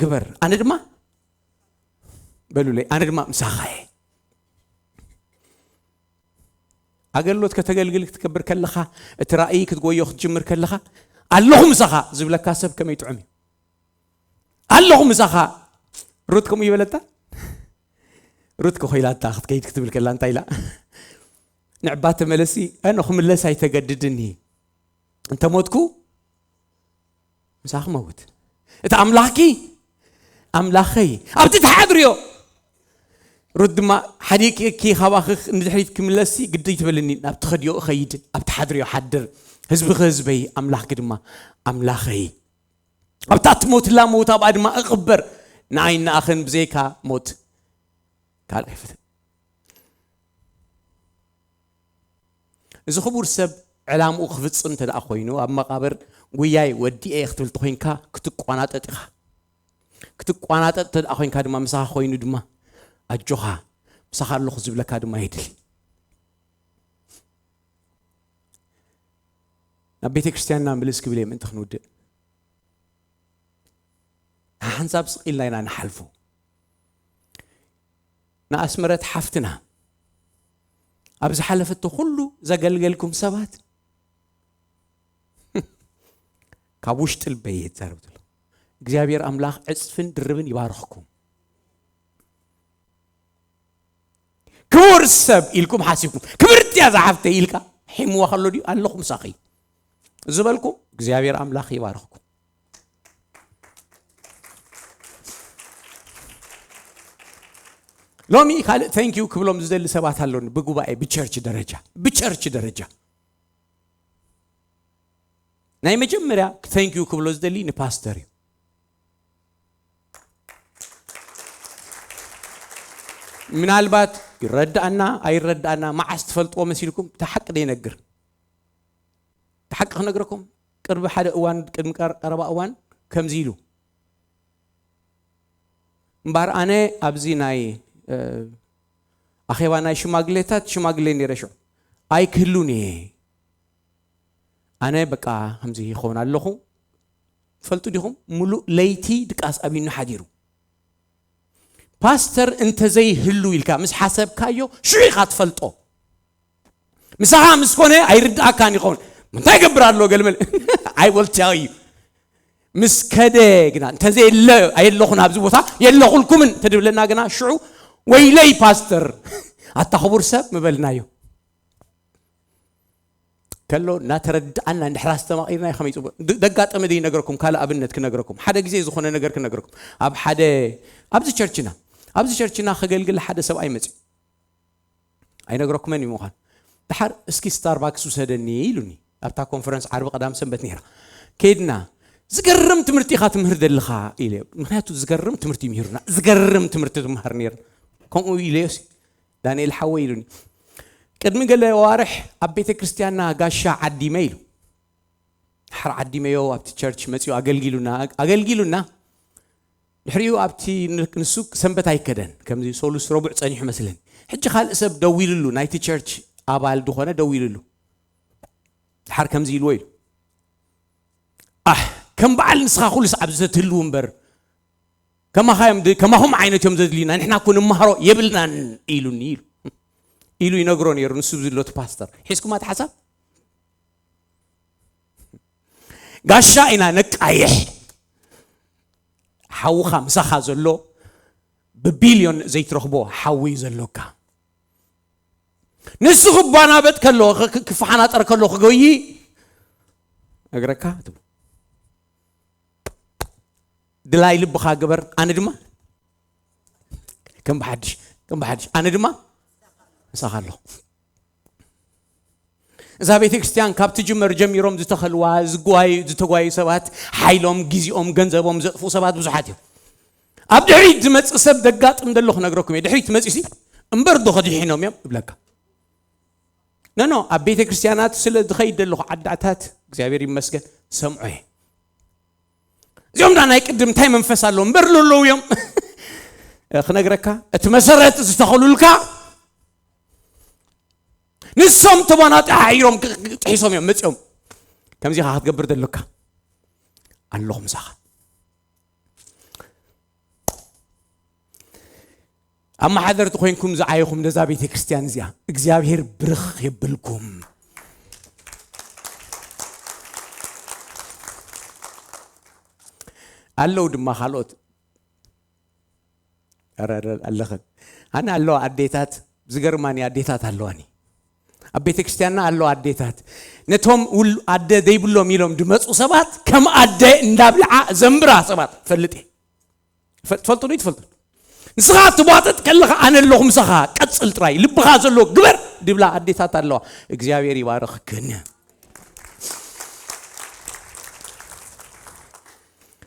ግበር፣ ኣነ ድማ በሉለይ፣ ኣነ ድማ ምሳኻ እየ። ኣገልግሎት ከተገልግል ክትገብር ከለኻ፣ እቲ ራእይ ክትጎዮ ክትጅምር ከለኻ፣ ኣለኹ ምሳኻ ዝብለካ ሰብ ከመይ ጥዑም እዩ። ኣለኹ ምሳኻ። ሩት ከምኡ ይበለታ። ሩት ከኾይላታ ክትከይድ ክትብል ከላ እንታይ ኢላ? ንዕባ ተመለሲ፣ ኣነ ክምለስ ኣይተገድድኒ። እንተ ሞትኩ ምሳኺ መውት። እቲ ኣምላኽኪ ኣምላኸይ ኣብቲ ትሓድርዮ። ሩት ድማ ሓዲግኪ ካባኺ ንድሕሪት ክምለስሲ ግዲ ትበልኒ፣ ናብ ትኸድዮ እኸይድ፣ ኣብ ትሓድርዮ ሓድር፣ ህዝብኺ ህዝበይ፣ ኣምላኽኪ ድማ ኣምላኸይ። ኣብታ ትሞትላ ሞት ኣብኣ ድማ እቕበር፣ ንኣይን ንኣኽን ብዘይካ ሞት ካልእ ኣይፈትን። እዚ ክቡር ሰብ ዕላምኡ ክፍጽም እንተ ደኣ ኮይኑ ኣብ መቓብር ጉያይ ወዲኤ ክትብል ተኾይንካ ክትቋናጠጥ ኢኻ። ክትቋናጠጥ እንተ ደኣ ኮይንካ ድማ ምሳኻ ኮይኑ ድማ ኣጆኻ ምሳኻ ኣለኹ ዝብለካ ድማ የድሊ። ናብ ቤተ ክርስቲያንና ምልስ ክብል እየ ምእንቲ ክንውድእ። ሓንሳብ ስቕ ኢልና ኢና ንሓልፎ። ንኣስመረት ሓፍትና ኣብ ዝሓለፈቶ ኩሉ ዘገልገልኩም ሰባት ካብ ውሽጢ ልበይ እየ ዝዛረብ ዘሎ። እግዚኣብሔር ኣምላኽ ዕፅፍን ድርብን ይባርኽኩም። ክቡር ሰብ ኢልኩም ሓሲብኩም ክብርቲ እያ ዝሓፍተይ ኢልካ ሒምዋ ከሎ ድዩ ኣለኹ ምሳኺ ዝበልኩም እግዚኣብሔር ኣምላኽ ይባርኽኩም። ሎሚ ካልእ thank you ክብሎም ዝደሊ ሰባት ኣለኒ ብጉባኤ ብቸርች ደረጃ ብቸርች ደረጃ ናይ መጀመርያ thank you ክብሎ ዝደሊ ንፓስተር እዩ። ምናልባት ይረዳእና ኣይረዳእና መዓስ ትፈልጥዎ መሲልኩም እቲ ሓቂ ደይነግር እቲ ሓቂ ክነግረኩም ቅርቢ ሓደ እዋን ቅድሚ ቀረባ እዋን ከምዚ ኢሉ እምባር ኣነ ኣብዚ ናይ ኣኼባ ናይ ሽማግሌታት ሽማግሌ ነይረ ሽዑ ኣይክህሉን እየ ኣነ በቃ ከምዚ ይኸውን ኣለኹ። ትፈልጡ ዲኹም? ሙሉእ ለይቲ ድቃስ ኣብዩኒ ሓዲሩ። ፓስተር እንተዘይህሉ ኢልካ ምስ ሓሰብካዮ ሽዑ ኢኻ ትፈልጦ። ምሳኻ ምስ ኮነ ኣይርድኣካን ይኸውን። እንታይ ገብር ኣሎ ገልመል I will tell you። ምስ ከደ ግና፣ እንተዘየለ፣ ኣየለኹን ኣብዚ ቦታ፣ የለኹልኩምን እንተድብለና ግና፣ ሽዑ፣ "ወይለይ ፓስተር፣ ኣታ ክቡር ሰብ" ምበልናዮ። ከሎ እናተረድኣና እንድሕር ኣስተማቒርና ከመይ ጽቡቕ። ድ-፣ ደጋጠመ ዶ ይነግረኩም፣ ካልእ ኣብነት ክነግረኩም። ሓደ ግዜ ዝኾነ ነገር ክነግረኩም። ኣብ ሓደ፣ ኣብዚ ቸርችና፣ ኣብዚ ቸርችና ከገልግል ሓደ ሰብኣይ መጺኡ። ኣይነግረኩመን እዩ ምዃን። ደሓር "እስኪ ስታርባክስ ውሰደኒ" ኢሉኒ። ኣብታ ኮንፈረንስ ዓርቢ ቀዳም ሰንበት ነይራ። ከይድና፣ "ዝገርም ትምህርቲ ኢኻ ትምህር ዘለኻ" ኢለ። ምኽንያቱ ዝገርም ትምህርቲ ይምህሩና። ዝገርም ትምህርቲ ትምሃር ነይር። ከምኡ ኢለዮሲ፣ "ዳንኤል ሓወይ" ኢሉኒ። "ቅድሚ ገለ ኣዋርሕ ኣብ ቤተ ክርስቲያንና ጋሻ ዓዲመ" ኢሉ። ሓር ዓዲመዮ፣ ኣብቲ ቸርች መጺኡ ኣገልጊሉና፣ ኣገልጊሉና። ድሕሪኡ ኣብቲ ን-፣ ንሱ ሰንበት ኣይከደን። ከምዚ ሶሉስ ረቡዕ ጸኒሑ መስለኒ። ሕጂ ካልእ ሰብ ደዊሉሉ፣ ናይቲ ቸርች ኣባል ዝኾነ ደዊሉሉ። ድሓር ከምዚ ኢልዎ ኢሉ። "ኣህ፣ ከም በዓል ንስኻ ኩሉ ሰዓብ ዝተትህልው እምበር፣ ከማኻ እዮም ድ-፣ ከማኹም ዓይነት እዮም ዘድልዩና፣ ንሕና እኮ ንመሃሮ የብልናን" ኢሉኒ ኢሉ። ኢሉ ይነግሮ ነይሩ፣ ንሱ ዝሎ እቲ ፓስተር። ሒዝኩማ እቲ ሓሳብ? ጋሻ ኢና ነቃይሕ። ሓውኻ ምሳኻ ዘሎ ብቢልዮን ዘይትረኽቦ ሓዊ እዩ ዘሎካ። ንሱ ክባናበጥ ከሎ፣ ክ-፣ ክ-፣ ክፈሓናጠር ከሎ፣ ክጎይ ነግረካ ትብሎ። ድላይ ልብኻ ግበር፣ ኣነ ድማ ከም ብሓድሽ፣ ከም ብሓድሽ፣ ኣነ ድማ ምሳኻ ኣለኹ። እዛ ቤተ ክርስቲያን ካብ ትጅመር ጀሚሮም ዝተኸልዋ፣ ዝጓዩ፣ ዝተጓዩ ሰባት፣ ሓይሎም፣ ግዜኦም፣ ገንዘቦም ዘጥፍኡ ሰባት ብዙሓት እዮም። ኣብ ድሕሪት ዝመጽእ ሰብ ደጋጥም ዘሎ ክነግረኩም እየ። ድሕሪት መጺሲ፣ "እምበር ዶ ከድሒኖም እዮም?" ይብለካ። ኖ፣ ኖ፣ ኣብ ቤተ ክርስቲያናት ስለ ዝኸይድ ዘለኹ ዓዳታት፣ እግዚኣብሔር ይመስገን፣ ሰምዖ እየ። እዚኦም ዳ ናይ ቅድም እንታይ መንፈስ ኣለዎም? እምበር ለለዉ እዮም። ክነግረካ፣ እቲ መሰረት ዝተኸሉልካ፣ ንሶም ተባናጢ ሓይሮም ክ-፣ ክ-፣ ጥሒሶም እዮም መጺኦም። ከምዚ ኢኻ ክትገብር ዘለካ። ኣለኹ ምሳኻ። ኣመሓደርቲ ኮይንኩም ዝዓየኹም ነዛ ቤተ ክርስቲያን እዚኣ፣ እግዚኣብሔር ብርኽ የብልኩም። ኣለዉ ድማ ካልኦት። ኧረ፣ ኧረ፣ ኣለኽን። ኣነ ኣለዋ ኣዴታት፣ ዝገርማኒ ኣዴታት ኣለዋኒ። ኣብ ቤተ ክርስቲያንና ኣለዋ ኣዴታት። ነቶም ውል-፣ ኣደ ዘይብሎም ኢሎም ድመጹ ሰባት፣ ከም ኣደ እንዳብልዓ ዘንብራ ሰባት ፈልጥ እየ። ፈ-፣ ትፈልጡ ዶ ይትፈልጡ? ንስኻ ትቧጥጥ ከለኻ፣ "ኣነ ኣለኹ ምሳኻ፣ ቀጽል ጥራይ፣ ልብኻ ዘሎ ግበር" ድብላ ኣዴታት ኣለዋ። እግዚኣብሔር ይባርኽክን።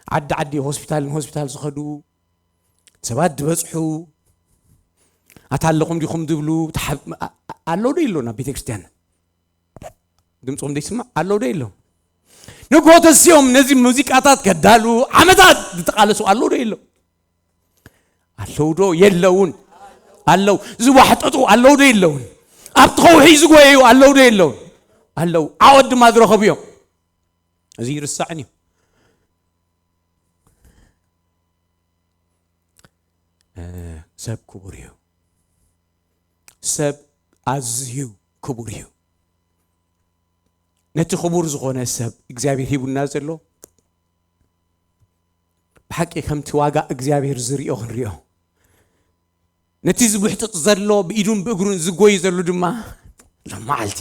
ዓዲ ዓዲ፣ ሆስፒታል ንሆስፒታል ዝኸዱ፣ ሰባት ዝበጽሑ፣ "ኣታ ኣለኹም ዲኹም?" ዝብሉ፣ ተሓብ-፣ ኣ-፣ ኣ-፣ ኣለዉ ዶ የለውን ኣብ ቤተ ክርስቲያን? ድምፆም ዘይስማዕ ኣለዉ ዶ የለውን? ንግሆ ተሲኦም ነዚ ሙዚቃታት ከዳሉ ዓመታት ዝተቓለሱ ኣለዉ ዶ የለውን? ኣለዉ ዶ የለውን? ኣለዉ። ዝዋሕጠጡ ኣለዉ ዶ የለውን? ኣብቲ ከውሒ ዝጎየዩ ኣለዉ ዶ የለውን? ኣለዉ። ዓወት ድማ ዝረኸቡ እዮም። እዚ ይርሳዕን እዩ። እ፣ ሰብ ክቡር እዩ። ሰብ ኣዝዩ ክቡር እዩ። ነቲ ክቡር ዝኾነ ሰብ እግዚኣብሔር ሂቡና ዘሎ ብሓቂ ከምቲ ዋጋ እግዚኣብሔር ዝሪኦ ክንሪኦ፣ ነቲ ዝብሕጥጥ ዘሎ ብኢዱን ብእግሩን ዝጎይ ዘሎ ድማ ሎም መዓልቲ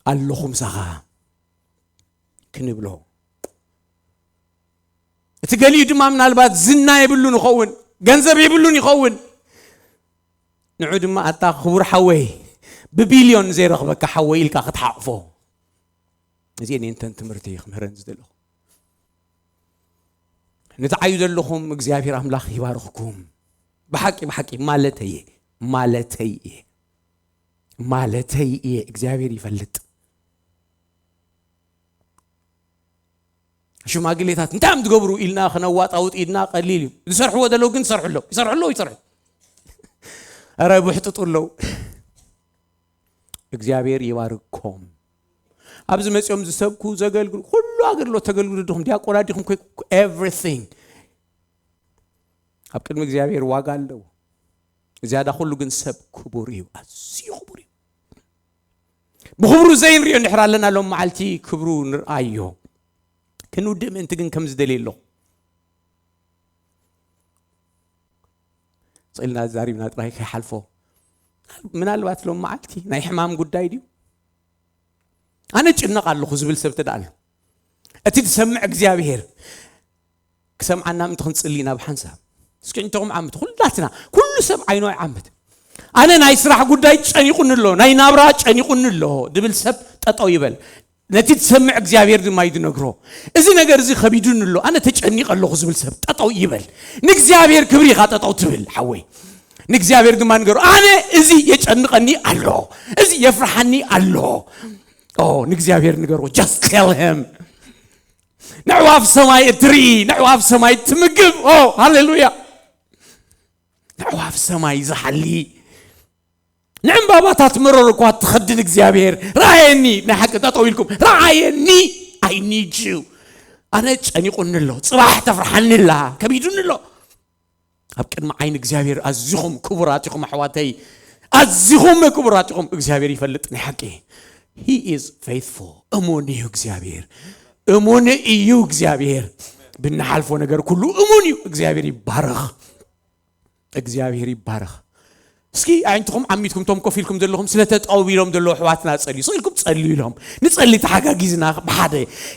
ኣለኹ ምሳኻ ክንብሎ። እቲ ገሊኡ ድማ ምናልባት ዝና የብሉን ይኸውን፣ ገንዘብ የብሉን ይኸውን። ንዑ ድማ ኣታ ክቡር ሓወይ ብቢልዮን ዘይረኽበካ ሓወይ ኢልካ ክትሓቕፎ። እዚአን እየን እተን ትምህርቲ ክምህረን ዝደለኹ። ንትዓዩ ዘለኹም እግዚኣብሔር ኣምላኽ ይባርኽኩም። ብሓቂ ብሓቂ ማለተይ እየ፣ ማለተይ እየ፣ ማለተይ እየ። እግዚኣብሔር ይፈልጥ። ሽማግሌታት እንታይ እዮም ዝገብሩ ኢልና ክነዋጣውጥ ኢድና ቀሊል እዩ። ዝሰርሕዎ ዘለዉ ግን ዝሰርሑ ኣለዉ። ይሰርሑ ኣለዉ፣ ይሰርሑ። ኧረ ብሕጥጡ ኣለዉ። እግዚኣብሔር ይባርኮም። ኣብዚ መጺኦም ዝሰብኩ፣ ዘገልግሉ፣ ኩሉ ኣገልግሎት ተገልግሉ ዲኹም፣ ዲያቆናት ዲኹም፣ ኮይ-፣ everything ኣብ ቅድሚ እግዚኣብሔር ዋጋ ኣለዎ። ዝያዳ ኩሉ ግን ሰብ ክቡር እዩ፣ ኣዝዩ ክቡር እዩ። ብኽብሩ ዘይንሪኦ እንድሕር ኣለና ሎም መዓልቲ ክብሩ ንርኣዮ። ክንውድእ ምእንቲ ግን ከም ዝደልየ ኣለኹ። ስቕ ኢልና ዛሪብና ጥራይ ከይሓልፎ። ምናልባት ሎም መዓልቲ ናይ ሕማም ጉዳይ ድዩ? ኣነ ጭነቕ ኣለኹ ዝብል ሰብ ተደኣ ኣሎ። እቲ ዝሰምዕ እግዚኣብሔር ክሰምዓና ምእንቲ ክንጽሊ ኢና ብሓንሳብ። እስኪ ዕንተኹም ዓምት፣ ኩላትና፣ ኩሉ ሰብ ዓይኖ ይዓምት። ኣነ ናይ ስራሕ ጉዳይ ጨኒቑኒ ኣሎ፣ ናይ ናብራ ጨኒቑኒ ኣሎ ድብል ሰብ ጠጠው ይበል። ነቲ ትሰምዕ እግዚኣብሔር ድማ እዩ ዝነግሮ። እዚ ነገር እዚ ከቢዱኒ ኣሎ፣ ኣነ ተጨኒቐ ኣለኹ ዝብል ሰብ ጠጠው ይበል። ንእግዚኣብሔር ክብሪ ኢኻ ጠጠው ትብል ሓወይ። ንእግዚኣብሔር ድማ ንገሮ፣ ኣነ እዚ የጨንቐኒ ኣሎ፣ እዚ የፍርሓኒ ኣሎ። ኦ ንእግዚኣብሔር ንገሮ። Just tell him። ነዕዋፍ ሰማይ እትርኢ፣ ነዕዋፍ ሰማይ ትምግብ። ኦ ሃሌሉያ። ነዕዋፍ ሰማይ ዝሓሊ፣ ንዕምባባታት መረር እኳ ትኸድን እግዚኣብሔር፣ ረኣየኒ። ናይ ሓቂ ጠጠው ኢልኩም ረኣየኒ። I need you። ኣነ ጨኒቑኒ ኣሎ፣ ጽባሕ ተፍርሓኒ ኣላ፣ ከቢዱኒ ኣሎ። ኣብ ቅድሚ ዓይኒ እግዚኣብሔር ኣዚኹም ክቡራት ኢኹም ኣሕዋተይ፣ ኣዚኹም ክቡራት ኢኹም። እግዚኣብሔር ይፈልጥ ናይ ሓቂ። He is faithful። እሙን እዩ እግዚኣብሔር፣ እሙን እዩ እግዚኣብሔር። ብንሓልፎ ነገር ኩሉ እሙን እዩ። እግዚኣብሔር ይባረኽ። እግዚኣብሔር ይባረኽ። እስኪ ኣዒንትኹም ዓሚትኩም፣ ቶም ኮፍ ኢልኩም ዘለኹም፣ ስለ ተጠውቢሎም ዘለዉ ኣሕዋትና ጸልዩ። ስቕ ኢልኩም ጸልዩ ኢሎም። ንጸሊ ተሓጋጊዝና ብሓደ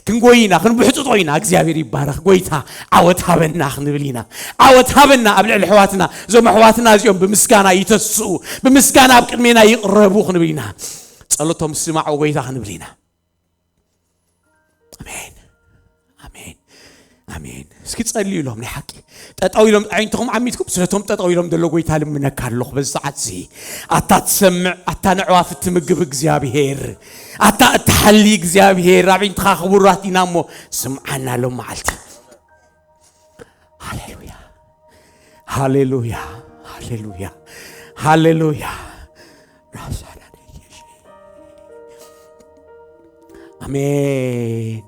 ክንጎይና ክንብሕጥጦ ኢና። እግዚኣብሔር ይባረኽ። ጎይታ ዓወት ሃበና ክንብል ኢና። ዓወት ሃበና ኣብ ልዕሊ ኣሕዋትና። እዞም ኣሕዋትና እዚኦም ብምስጋና ይተስኡ፣ ብምስጋና ኣብ ቅድሜና ይቕረቡ ክንብል ኢና። ጸሎቶም ስማዖ ጎይታ ክንብል ኢና። ኣሜን፣ ኣሜን፣ ኣሜን። እስኪ ጸልዩ ኢሎም ናይ ሓቂ ጠጠው ኢሎም፣ ኣዒንትኹም ዓሚትኩም ስለቶም ጠጠው ኢሎም ዘሎ ጎይታ ልምነካ ኣለኹ በዚ ሰዓት እዚ። ኣታ ትሰምዕ፣ ኣታ ነዕዋፍ እትምግብ እግዚኣብሔር፣ ኣታ እትሓሊ እግዚኣብሔር፣ ኣብ ኣዒንትኻ ክቡራት ኢና እሞ ስምዓና ሎም መዓልቲ። ሃሌሉያ፣ ሃሌሉያ፣ ሃሌሉያ፣ ሃሌሉያ። ኣሜን፣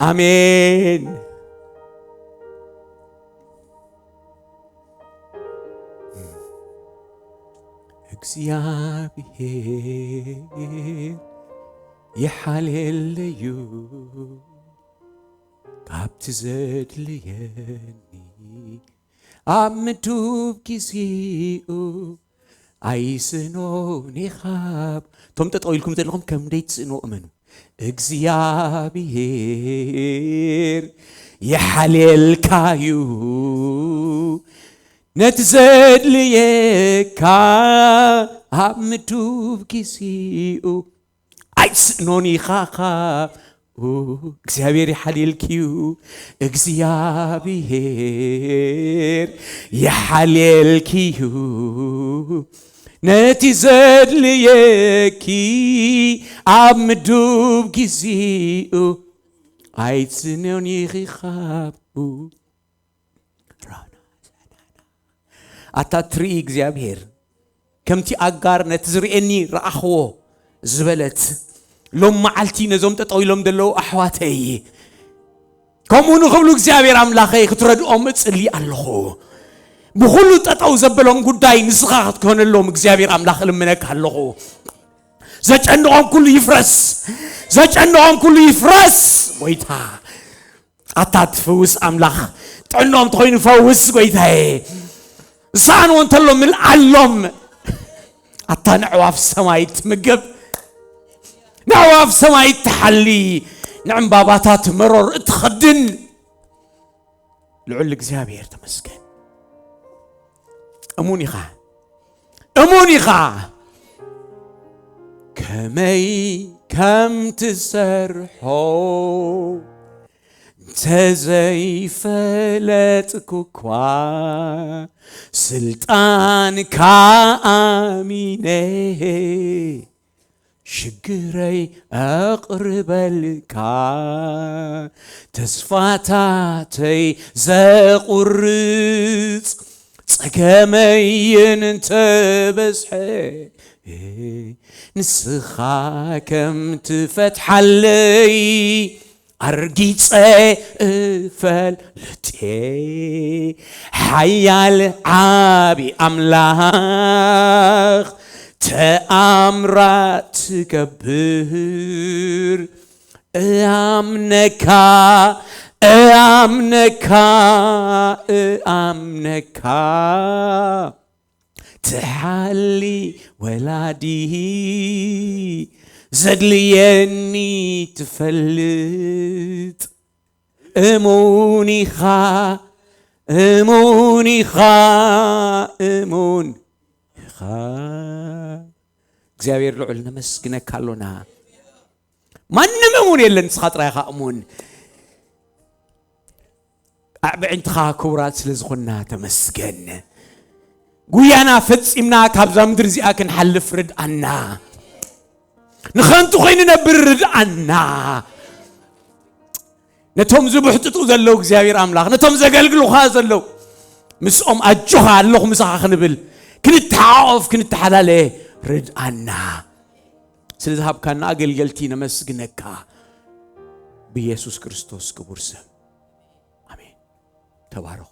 ኣሜን። እግዚኣብሔር ይሓልየለዩ ካብቲ ዘድልየኒ ኣብ ምዱብ ግዜኡ ኣይስእኖን ኢኻብ። እቶም ጠጠው ኢልኩም ዘለኹም ከም ደይትስእኖ እመኑ። እግዚኣብሔር ይሓልየልካዩ ነቲ ዘድልየካ ኣብ ምዱብ ግዜኡ ኣይትስእኖን ኢኻ ካብ። እግዚኣብሔር ይሓልየልኪዩ፣ እግዚኣብሔር ይሓልየልኪዩ ነቲ ዘድልየኪ ኣብ ምዱብ ግዜኡ ኣይትስእኖን ኢኺ ካብኡ። ኣታ ትርኢ እግዚኣብሔር ከምቲ ኣጋር ነቲ ዝርእየኒ ረኣኽዎ ዝበለት፣ ሎም መዓልቲ ነዞም ጠጠው ኢሎም ዘለዉ ኣሕዋተይ ከምኡ ንኽብሉ እግዚኣብሔር ኣምላኸይ ክትረድኦም እጽሊ ኣለኹ። ብኹሉ ጠጠው ዘበሎም ጉዳይ ንስኻ ክትኮነሎም እግዚኣብሔር ኣምላኽ እልምነካ ኣለኹ። ዘጨንቖም ኩሉ ይፍረስ፣ ዘጨንቖም ኩሉ ይፍረስ። ጎይታ ኣታ ትፍውስ ኣምላኽ፣ ጥዕንኦም ተኾይኑ ፈውስ ጎይታዬ። ዝሰኣንዎ እንተሎ ምልኣሎም። ኣታ ነዕዋፍ ሰማይ ትምግብ፣ ነዕዋፍ ሰማይ ትሓሊ፣ ንዕምባባታት መሮር እትኸድን ልዑል እግዚኣብሔር ተመስገን። እሙን ኢኻ፣ እሙን ኢኻ። ከመይ ከም ትሰርሖ እንተዘይፈለጥኩ እኳ ስልጣንካ ኣሚነ ሽግረይ ኣቕርበልካ ተስፋታተይ ዘቑርጽ ጸገመይ እንተበዝሐ ንስኻ ከም ትፈትሓለይ ኣርጊጸ እፈልጥ እየ። ሓያል ዓቢ ኣምላኽ ተኣምራት ትገብር እኣምነካ፣ እኣምነካ፣ እኣምነካ። ትሓሊ ወላዲ ዘድልየኒ ትፈልጥ። እሙን ኢኻ፣ እሙን ኢኻ፣ እሙን ኢኻ። እግዚኣብሔር ልዑል ነመስግነካ ኣሎና። ማንም እሙን የለን፣ ንስኻ ጥራይ ኢኻ እሙን። ኣዕብዕንትኻ ክቡራት ስለ ዝኾንና ተመስገን። ጉያና ፈጺምና ካብዛ ምድሪ እዚኣ ክንሓልፍ ርድኣና። ንኸንቱ ኸይንነብር ርድኣና። ነቶም ዝብሕጥጡ ዘለዉ እግዚኣብሔር ኣምላኽ፣ ነቶም ዘገልግሉኻ ዘለዉ ምስኦም ኣጆኻ ኣለኹ ምሳኻ ክንብል፣ ክንተሓቋቆፍ፣ ክንተሓላለ ርድኣና። ስለ ዝሃብካና ኣገልገልቲ ነመስግነካ ብኢየሱስ ክርስቶስ ክቡር ስም። ኣሜን። ተባረኹ።